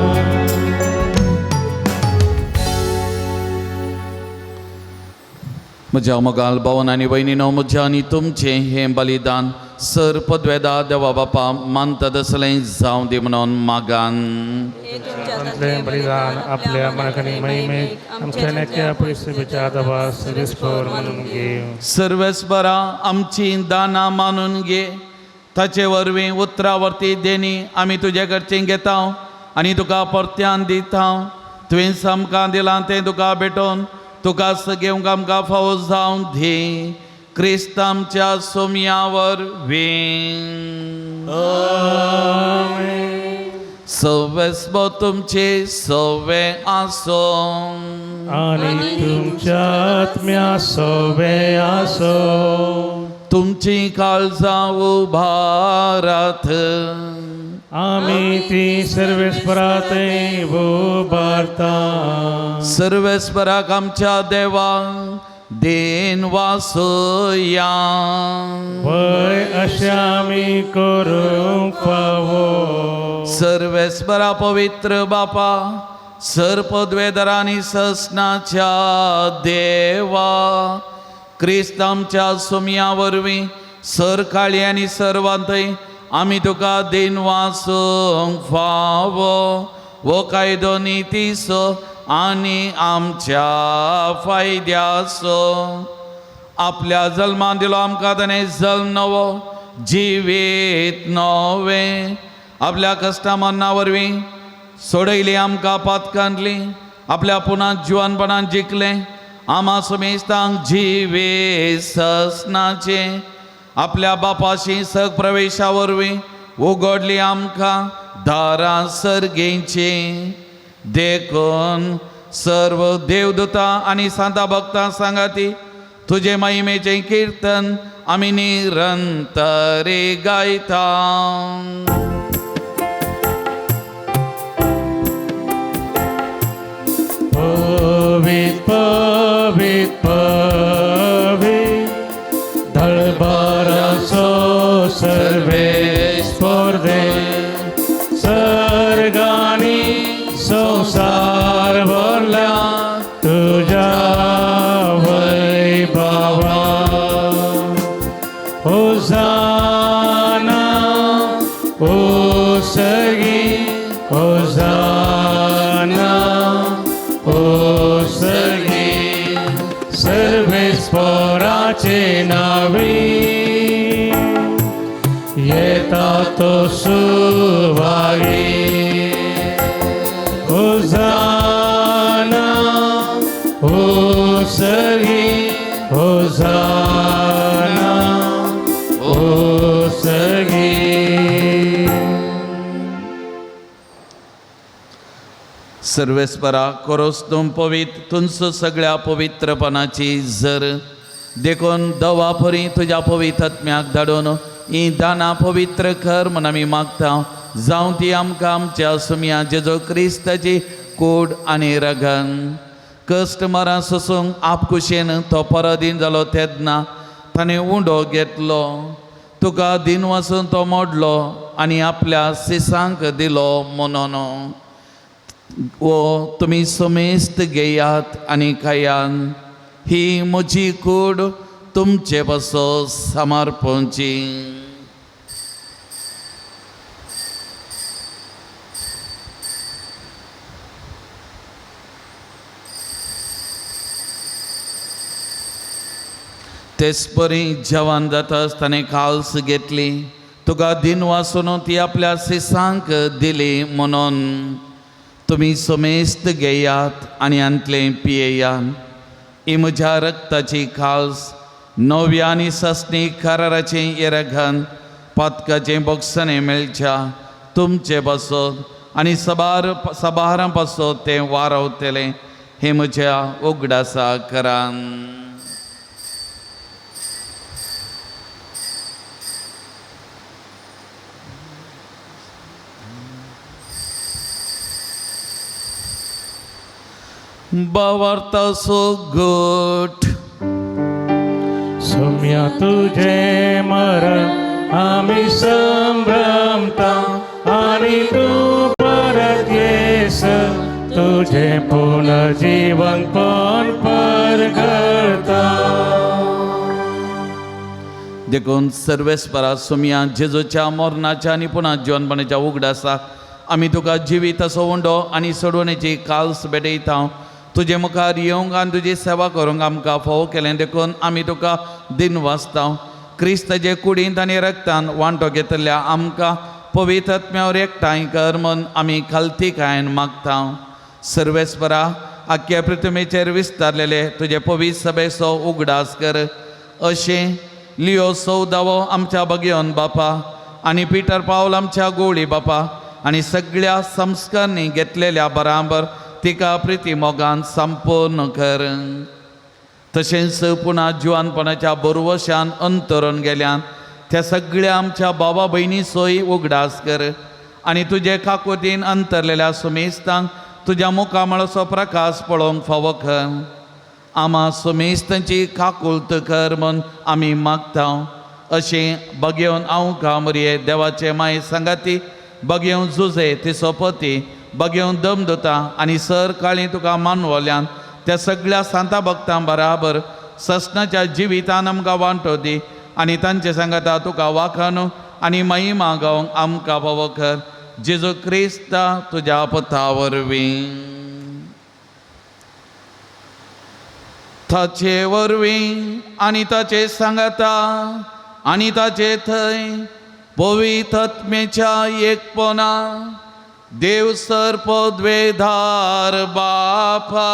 म्हज्या मोगाल भावन आनी भयणीनो, म्हज्या आनी तुमचें हें बलिदान सर पदवेदा देवा बापा मानता तसलें जावं दी म्हणून मागान. तांतलें बलिदान आपल्या मनाखानी महिमेक आमच्या नेक्या परिस्थितीच्या दबा सर्वेस्पर म्हणून घेव. सर्वेस्परा आमची दानां मानून घे, ताचे वरवीं उतरावर्ती देणी आमी तुजे कडचें घेता आनी तुका परत्यान दिता. तुवें आमकां दिलां तें तुका भेटोवन तुका घेवंक आमकां फावो जावं दी, क्रिस्त आमच्या सोम्या वरवीं. सवेस्ब तुमचे सवे आसो आनी तुमच्या आत्म्या सोवे आसो. तुमची काळजां उबारात. आमी ती सर्वेस्परातय उबारता. सर्वेस्पराक आमच्या देवाक देन वासया. वय अशें आमी करूंक फावो. सर्वेस्परा पवित्र बापा, सर पदवेदरांनी ससनाच्या देवा, क्रिस्त आमच्या सोम्या वरवीं सर काळी आनी सर्वांतय आमी तुका देन वासूंक फावो. हो कायदो नितीचो आनी आमच्या फायद्याचो. आपल्या जल्मान दिलो आमकां ताणें जल्म नवो, जिवीत नवें. आपल्या कश्टा मरणा वरवीं सोडयली आमकां पातकांतली. आपल्या पुना जिवानपणान जिखलें आमा समेस्तांक जिवीत ससनाचें. आपल्या बापाशी सग प्रवेशा वरवीं उगडली आमकां दारां सर्गेचीं. देखून सर्व देवदूतां आनी सांता भक्तां सांगाती तुजे महिमेचें किर्तन आमी निरंतरे गायता. पवित पवित पवित दळबाराचो सर्वेस्पर देव, सर्गांनी संवसार भरला तुज्या वैभवा. होजाना ओसगी, होजाना ओसगी, सर्वेस्पराचे नावी येता तो सुवागी. होजाना ओसगी, होजाना ओसगी. सर्वेस्परा कोरोस तूं पवित्र, तुमचो सगळ्या पवित्रपणाची जर देखून दवा परी तुज्या पवित्र आत्म्याक धाडून ही दानां पवित्र कर म्हूण आमी मागता. जावं ती आमकां आमच्या सुमया जेजो क्रिस्ताची कूड आनी रगन. कश्ट मरां सोसूंक आपकुशेन तो परादीन जालो तेन्ना ताणें उंडो घेतलो, तुका दिन वासून तो मोडलो आनी आपल्या सिसांक दिलो म्हणून, वो तुमी समेस्त घेयात आनी खायात, ही म्हजी कूड तुमचे पासो समर्पणची. तेच परी जेवण जाता आसतना काल्स घेतली, तुका दिन वासून ती आपल्या सिसांक दिली म्हणून, तुमी समेस्त घेयात आनी आंतलें पियेयात, ही म्हज्या रक्ताची काल्स नव्या आनी ससनी कराराचें येरघन पातकाचें बोगसणें मेळच्या तुमचे पासत आनी सबार सबारां पासत तें वारवतलें हें म्हज्या उगडासा करान. बावार्थाचो गोठ सोम्या तुझे मरण आमी संभ्रमता आनी तूं परत येस तुझे पुनर्जीवनपण परगडता. देखून सर्वेस्परा सोमया जेजूच्या मरणाच्या आनी पुन्हा जिवनपणाच्या उगडासा आमी तुका जिवीत असो उंडो आनी सोडवणेची काल्स भेटयता. तुजे मुखार येवंक आनी तुजी सेवा करूंक आमकां फावो केलें देखून आमी तुका दिन वाचता. क्रिस्ताचे कुडींत आनी रक्तान वांटो घेतल्या आमकां पवित्र आत्म्यावर एकठांय कर म्हूण आमी खालतीकायेन मागता. सर्वेस्परा आख्या पृथ्वीचेर विस्तारलेले तुजे पवित्र सभेचो उगडास कर. अशें लियो सौदावो आमच्या बगयोन बापा आनी पिटर पावल आमच्या गोळी बापा आनी सगळ्या संस्कारांनी घेतलेल्या बराबर तिका प्रिती मोगान संपूर्ण कर. तशेंच पुन्हा जिवानपणाच्या बरवशान अंतरून गेल्यान त्या सगळ्या आमच्या बाबा भयणी सोय उगडास कर आनी तुजे काकुतीन अंतरलेल्या सुमेस्तांक तुज्या मुखामळाचो प्रकाश पळोवंक फावो कर. आमा सुमेस्तांची काकुळत कर म्हूण आमी मागता. अशें बगेवन हांव कामरये देवाचे माय सांगाती बगेवन जुजे तिचो पती बगेवन दम दिता आनी सर काळी तुका मानवल्यान त्या सगळ्या सांता भक्तां बराबर ससनाच्या जिवितान आमकां वांटो दी आनी तांचे सांगाता तुका वाखाणू आनी महिमा गावंक आमकां फावो कर. जेजू क्रिस्ता तुज्या पथा वरवीं ताचे वरवीं आनी ताचे सांगाता आनी ताचे थंय पवित्र आत्म्याच्या एकपणा देव सर पदवेधार बापा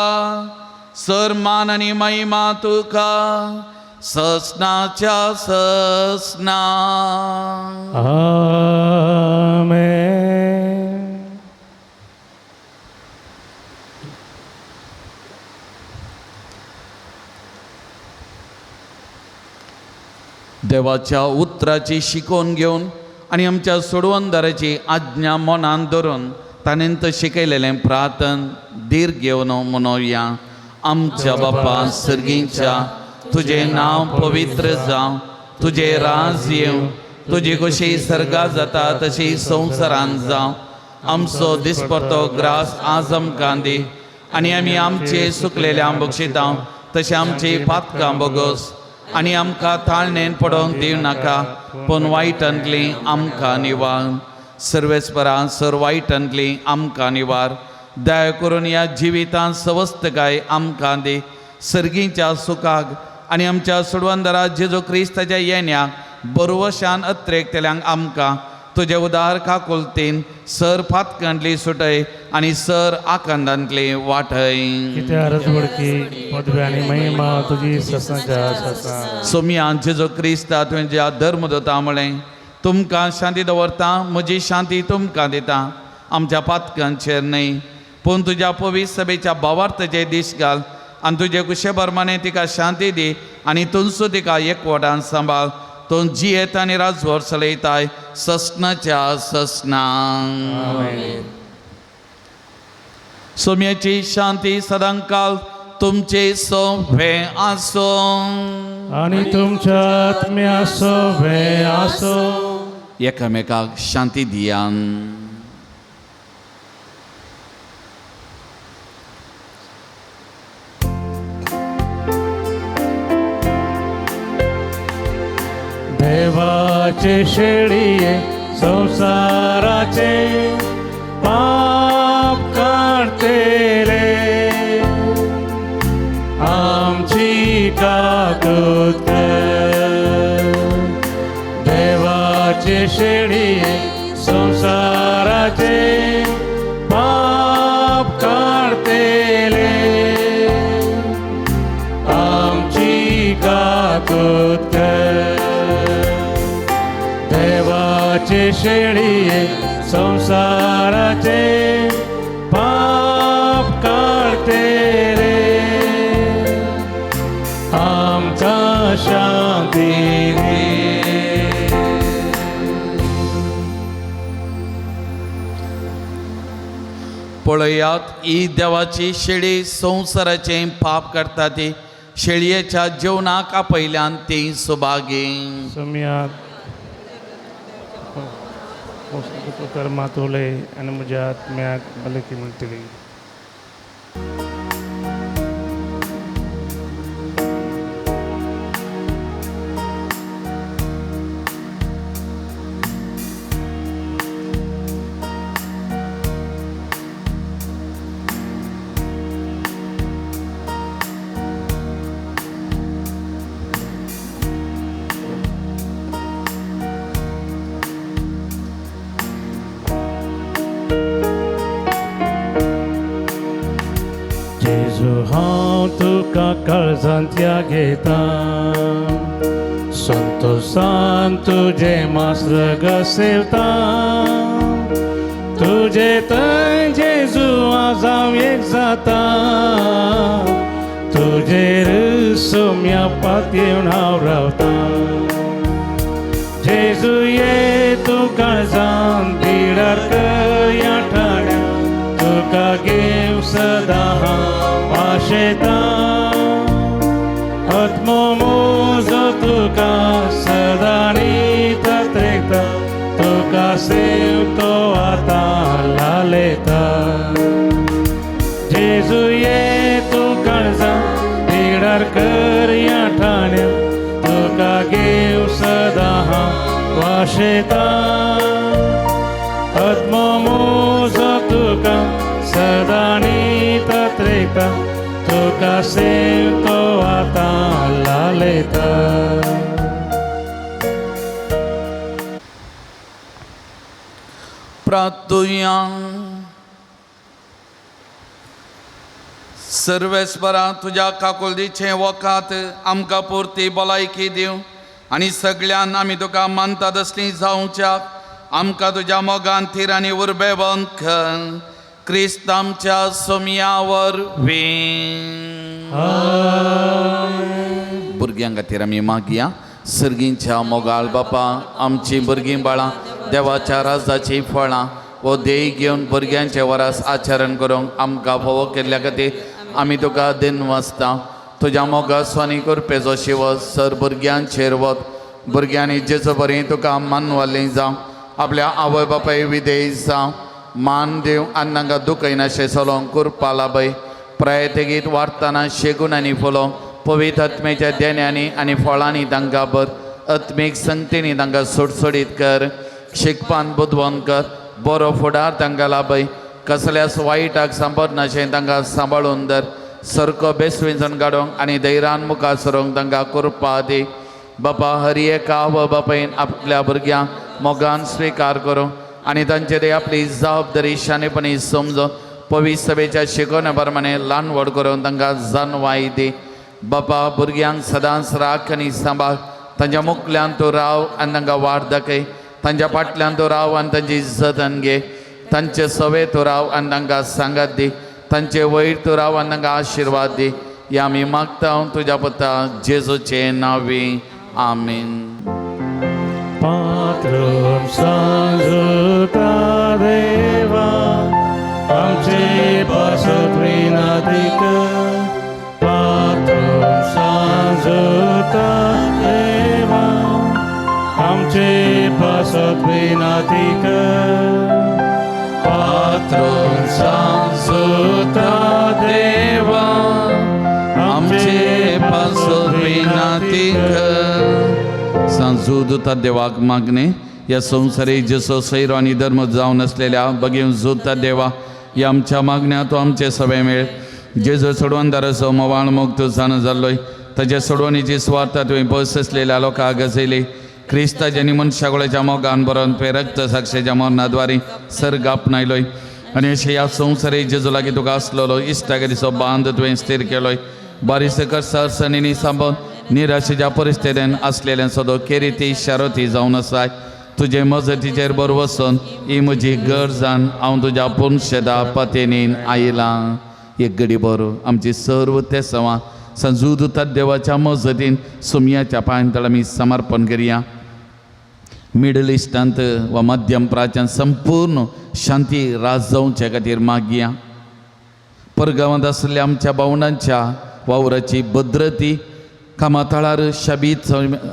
सर मान आनी महिमा तुका ससनाच्या ससना. आमेन. देवाच्या उतराची शिकोवन घेवन आनी आमच्या सोडवणदाराची आज्ञा मनान धरून ताणें शिकयलेलें प्रार्थन धीर घेवन म्हणोया. आमच्या बापा सर्गीच्या तुजें नांव पवित्र जावं, तुजें राज येवं, तुजी कशी सर्गा जाता तशी संवसारान जावं. आमचो दिसपडतो ग्रास आज आमकां दी आनी आमी आमचे सुकलेले बक्षिता तशें आमची पातकां बोगस आनी आमकां ताळणेन पडोवंक दिवं नाका पूण वायटांतली आमकां निवार. सर्वेस्परा सर वायटांतली आमकां निवार. दया करून ह्या जिवितांत सवस्तकाय आमकां दी. सर्गीच्या सुखाक आनी आमच्या सोडवंदरा जेजू क्रिस्ताच्या येण्याक बरवशान अत्रेकतल्यांक आमकां तुजे उदार काकुलतीन सर फातकांतली सुटय आनी सर आकांदांतली वाटय. कित्या रजवडकी पदवी आनी महिमा तुजी ससनाच्या ससना. सोमया जेजू क्रिस्ता तुज्या धर्मदूता म्हळें तुमकां शांती दवरता म्हजी शांती तुमकां दिता. आमच्या पातकांचेर न्हय पूण तुज्या पवित्र सभेच्या भावार्थाचे दीस घाल आनी तुजे कुशे प्रमाणे तिका शांती दी आनी तुमचो तिका एकवटान सांबाळ. तूं जियेत आनी राजवर चलयताय ससनाच्या ससना. सोम्याची शांती सदांकाल तुमचे सोवे आसूं आनी तुमच्या आत्म्या सोवे आसूं. एकामेकाक शांती दियान. देवाचे शेळये संसाराचे पाप काडतेले आमची काकूत कर. देवाचे शेळये संसाराचे पाप काडतेले आमची काकूत. देवाचे शेळये संसाराचे पाप काडते रे आमकां शांती दी. पळयात ही देवाची शेळी संवसाराचें पाप करता ती शेळयेच्या जेवणाक आपयल्यान ती सुभागी. सोम्या कर्मात उलय आनी म्हज्या आत्म्याक भलायकी मेळटली. जेजू हांव तुका काळजांत घेता संतोषान तुजें मास्रग सेवता तुजे थंय जेजू आज हांव एक जाता तुजेर सोम्या पातयेवन हांव रावता. जेजू ये तूं काळजान बिडार कर ठाण्या तुका घेव सदां हांव आशेता आत्मो म्हजो तुका सदां नीत त्रेकता तुका सेवतो आतां लालेता. जेजू ये तूं काळजान बिडार कर ठाण्या तुका घेव सदां हांव आशेता आत्मो म्हजो तुका सदां नीत त्रेकता तुका सेवतो आतां लालेता. प्रार्थुया. सर्वेस्परा तुज्या काकुळदीचें वखात आमकां पुरती भलायकी दिवं आनी सगळ्यान आमी तुका मानता तसलीं जावच्याक आमकां तुज्या मोगान थीर आनी उर्बेवंत कर क्रिस्त आमच्या सोमया वरवीं. भुरग्यां खातीर आमी मागया. सर्गींच्या मोगाळ बापा आमचीं भुरगीं बाळां देवाच्या राजाचीं फळां हो देय घेवन भुरग्यांचे वरास आचरण करूंक आमकां फावो केल्ल्या खातीर आमी तुका दिनवासता. तुज्या मोगा स्वानी करपेचो शिव सर भुरग्यांचेर वत भुरग्यांनी जेचो बरें तुका मानवालें जावं आपल्या आवय बापाय विधेय जावं मान दिवं आनी तांकां दुखयनाशें चलोवंक कुरपा लाभय प्रायतेगीत वाडटना शेगून आनी फुलोवंक पवित्र आत्म्याच्या देण्यांनी आनी फळांनी तांकां भर आत्मीक संगतींनी तांकां सोडसोडीत कर शिकपान बुदवंत कर बरो फुडार तांकां लाभय कसल्याच वायटाक सांपडनाशें तांकां सांबाळून धर सारको बेसविंचून काडूंक आनी धैर्यान मुखार सरूंक तांकां कुरपा दी. बापा हर एका आवय बापायन आपल्या भुरग्यांक मोगान स्विकार करूं आनी तांचे ते आपली जबाबदारी शाणेपणी समजून पवित्र सभेच्या शिकवण्या प्रमाणे ल्हान व्हड करून तांकां जानवाय दी. बापा भुरग्यांक सदांच राख आनी सांबाळ तांच्या मुखल्यान तूं राव आनी तांकां वाट दाखय तांच्या फाटल्यान तूं राव आनी तांची जतन घे तांचे सवे तूं राव आनी तांकां सांगात दी तांचे वयर तूं राव आनी तांकां आशिर्वाद दी. ह्या आमी मागता तुज्या पुता जेजूचे नांवी आमीन. पात्रुम सांजुता देवा आमचे पासत विनंती कर पात्रुम सांजुता देवा आमचे पासत विनंती कर पात्रुम सांजुता देवा आमचे पासत विनंती कर. सांजू दुता देवाक मागणे ह्या संवसारीक जसो सैरो आनी धर्म जावन आसलेल्या बगीन जुता देवा ह्या आमच्या मागण्या तो आमचे सवे मेळ जेजो सोडवणदाराचो मोवाळ मुक्त जाण जाल्लोय ताच्या सोडवणीची स्वार्थ तुवें पयस आसलेल्या लोकांक गजयली क्रिस्ताच्या आनी मनशाकुळाच्या मोगान बरोवन तुवें रक्त साक्षेच्या मरणाद्वारे सर्ग आपणायलोय आनी अशें ह्या संवसारीक जेजू लागीं तुका आसलेलो इश्टागतीचो बांद तुवें स्थीर केलोय बारीस करसणींनी सांबाळून निराशेच्या परिस्थितीन आसलेल्या सदो केरिती शारोती जावन आसाय. तुजे मजतीचेर बरवसून ही म्हजी गरजान हांव तुज्या पुनशेदा पतेनीन आयलां. एक गडी बरो आमची सर्व ते सवां संजूद देवाच्या मजतीन सोमयाच्या पांयतळ आमी समर्पण करया. मिडल इस्टांत वा मध्यम प्राच्यांत संपूर्ण शांती राज जावचे खातीर मागया. परगांवांत आशिल्ल्या आमच्या भावंडांच्या वावराची भद्रती कामाथळार शबीत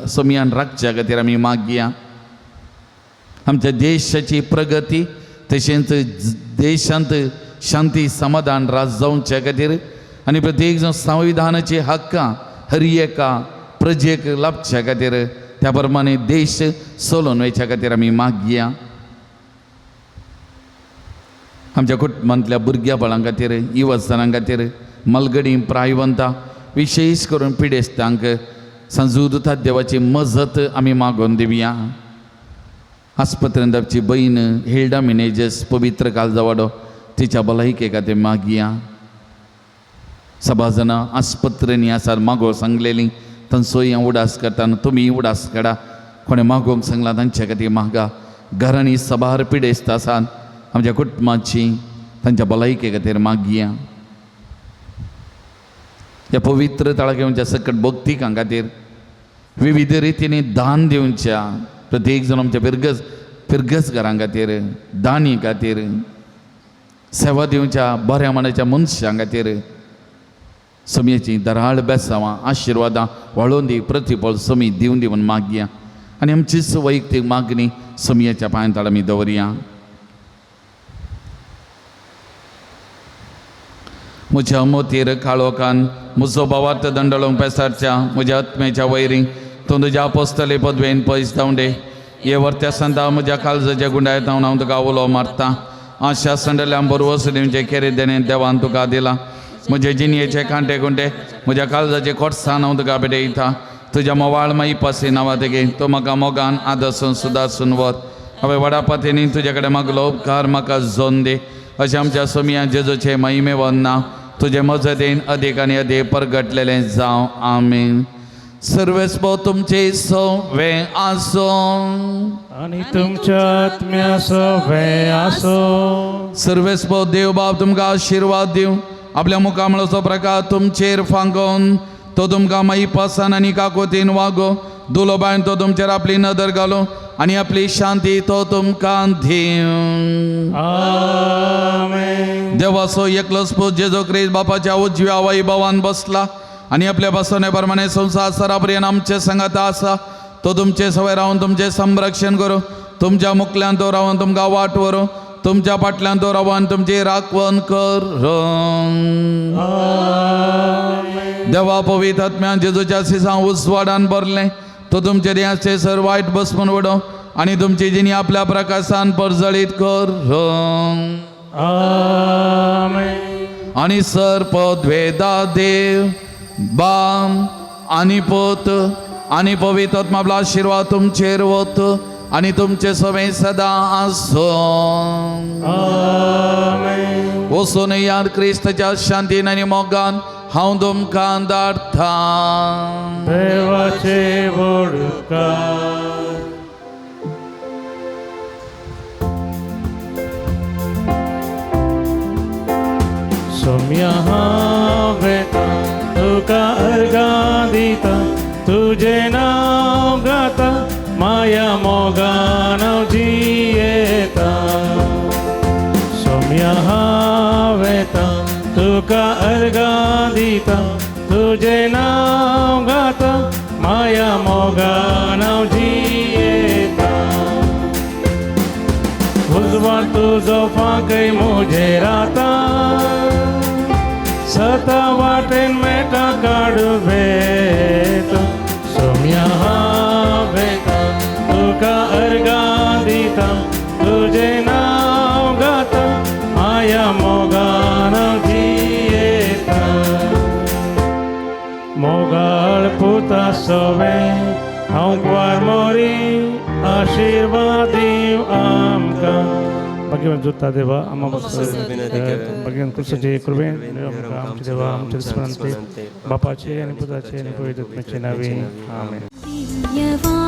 सोमयान राखच्या खातीर आमी मागया. आमच्या देशाची प्रगती तशेंच देशांत शांती समाधान राज जावचे खातीर आनी प्रत्येक जाण संविधानाची हक्कां हर एका प्रजेक लाभच्या खातीर त्या प्रमाणे देश चलोवन वयच्या खातीर आमी मागया. आमच्या कुटुंबांतल्या भुरग्या बाळां खातीर युवजनां खातीर मलगडी प्रायवंता विशेश करून पिडेस्तांक संजूद देवाची मजत आमी मागोवन दिवया. आस्पत्रेंत आमची भयण हिल्डा मिनेजस पवित्र कालजावाडो तिच्या भलायके खातीर मागया. सभाजनां आस्पत्रेंनी आसात मागो सांगलेली तांचोय हांव उडास करता आनी तुमी उडास काडा. कोणें मागोवंक सांगलां तांचे खातीर मागा. घरांनी सबार पिडेस्त आसात आमच्या कुटुंबाची तांच्या भलायके खातीर मागया. ह्या पवित्र तळाक येवच्या सकट भक्तिकां खातीर विविध रितींनी दान दिवच्या प्रत्येक जाण आमच्या फिरगज फिरगजगारां खातीर दानी खातीर सेवा दिवच्या बऱ्या मनाच्या मनशां खातीर समयाची दराळ बेसावां आशिर्वादां वाळोवन दी प्रतिफळ समी दिवन दी म्हूण मागया. आनी आमचीच वैयक्तीक मागणी समयाच्या पांय आमी दवरया. म्हज्या मोतीर काळोखान म्हजो भावार्थ दंडळोंक पेसारच्या म्हज्या आत्म्याच्या वैरी तूं तुज्या पोसतले पदवेन पयस धांवडे. हे वर्त्या संदा म्हज्या काळजाच्या गुंडायत हांव तुका उलो मारता. आशा संडल्या बरवस दिवचे केरे देणे देवान तुका दिला. म्हजे जिणयेचे कांटे कुंटे म्हज्या काळजाचे कोटसान हांव तुका भेटयता. तुज्या मोवाळ माई पासी नांवा तेगे तो म्हाका मोगान आदर्सून सुदारसून व्हर. हांवें वडापातींनी तुजे कडेन मागलो उपकार म्हाका जोन दी. अशें आमच्या सोमया जेजूचे महिमे वन्ना तुजे मजतीन अदीक आनी अदीक परगटलेलें जावं. आमीन. सर्वेस्पो तुमचे सवे आसूं आनी तुमच्या आत्म्या सवे आसो. सर्वेस्पो देव बाप तुमकां आशिर्वाद दिवं. आपल्या मुखामळाचो प्रकार तुमचेर फांकोवन तो तुमकां माई पासान आनी काकोतीन वागो. दुलोबायन तो तुमचेर आपली नदर घालूं आनी आपली शांती तो तुमकां दिवं. आमेन. देवाचो एकलोच पूत जेजू क्रिस्त बापाच्या उजव्या वैभवान बसला आनी आपल्या बसवणे प्रमाणे संवसार सरापर्यंत आमचे संगात आसा. तो तुमचे सवय रावन तुमचें संरक्षण करूं. तुमच्या मुखल्यान तो रावन तुमकां वाट व्हरूं. तुमच्या फाटल्यान तो रावन तुमची राखवण करूं. देवा पवित्र आत्म्यान जेजूच्या सिसां उजवाडान भरलें तो तुमचे देहाचे सर वायट बसमून उडोवं आनी तुमची जिणी आपल्या प्रकाशान परजळीत करूं. आमेन. आनी सर पदवेदा देव बाम आनी पोत आनी पवित्र आत्मा आपलो आशिर्वाद तुमचेर वत आनी तुमचे सवे सदां आसूं. आमेन. वचून याद क्रिस्ताच्या शांतीन आनी मोगान हांव तुमकां धाडटा. देवाचे वडुकार. सोम्या हांव वेता तुका अर्गां दिता तुजें नांव गाता माया मोगान हांव जियेता. सोम्या हांव वेता तुका अर्गां दिता तुजें नांव गाता माया मोगान हांव जियेता. उजवाड तुजो फांकय म्हजेर आतां सता वाटेन मेटा काडू वेत. सोम्या हांव वेता तुका अर्गां दिता तुजें नांव गाता माया मोगान हांव जियेता. मोगाळ पुता सवे हांव कुवार मोरी आशिर्वाद दिव आमकां. भाग्यवान जुता देवा आम्हा भाग्यवान कृष्णाचे कृपेन आमचे देवा आमचे स्मरणते बापाचे आणि पुताचे आणि पवित्र आत्म्याचे नावे. आमेन. दिव्यवाणी.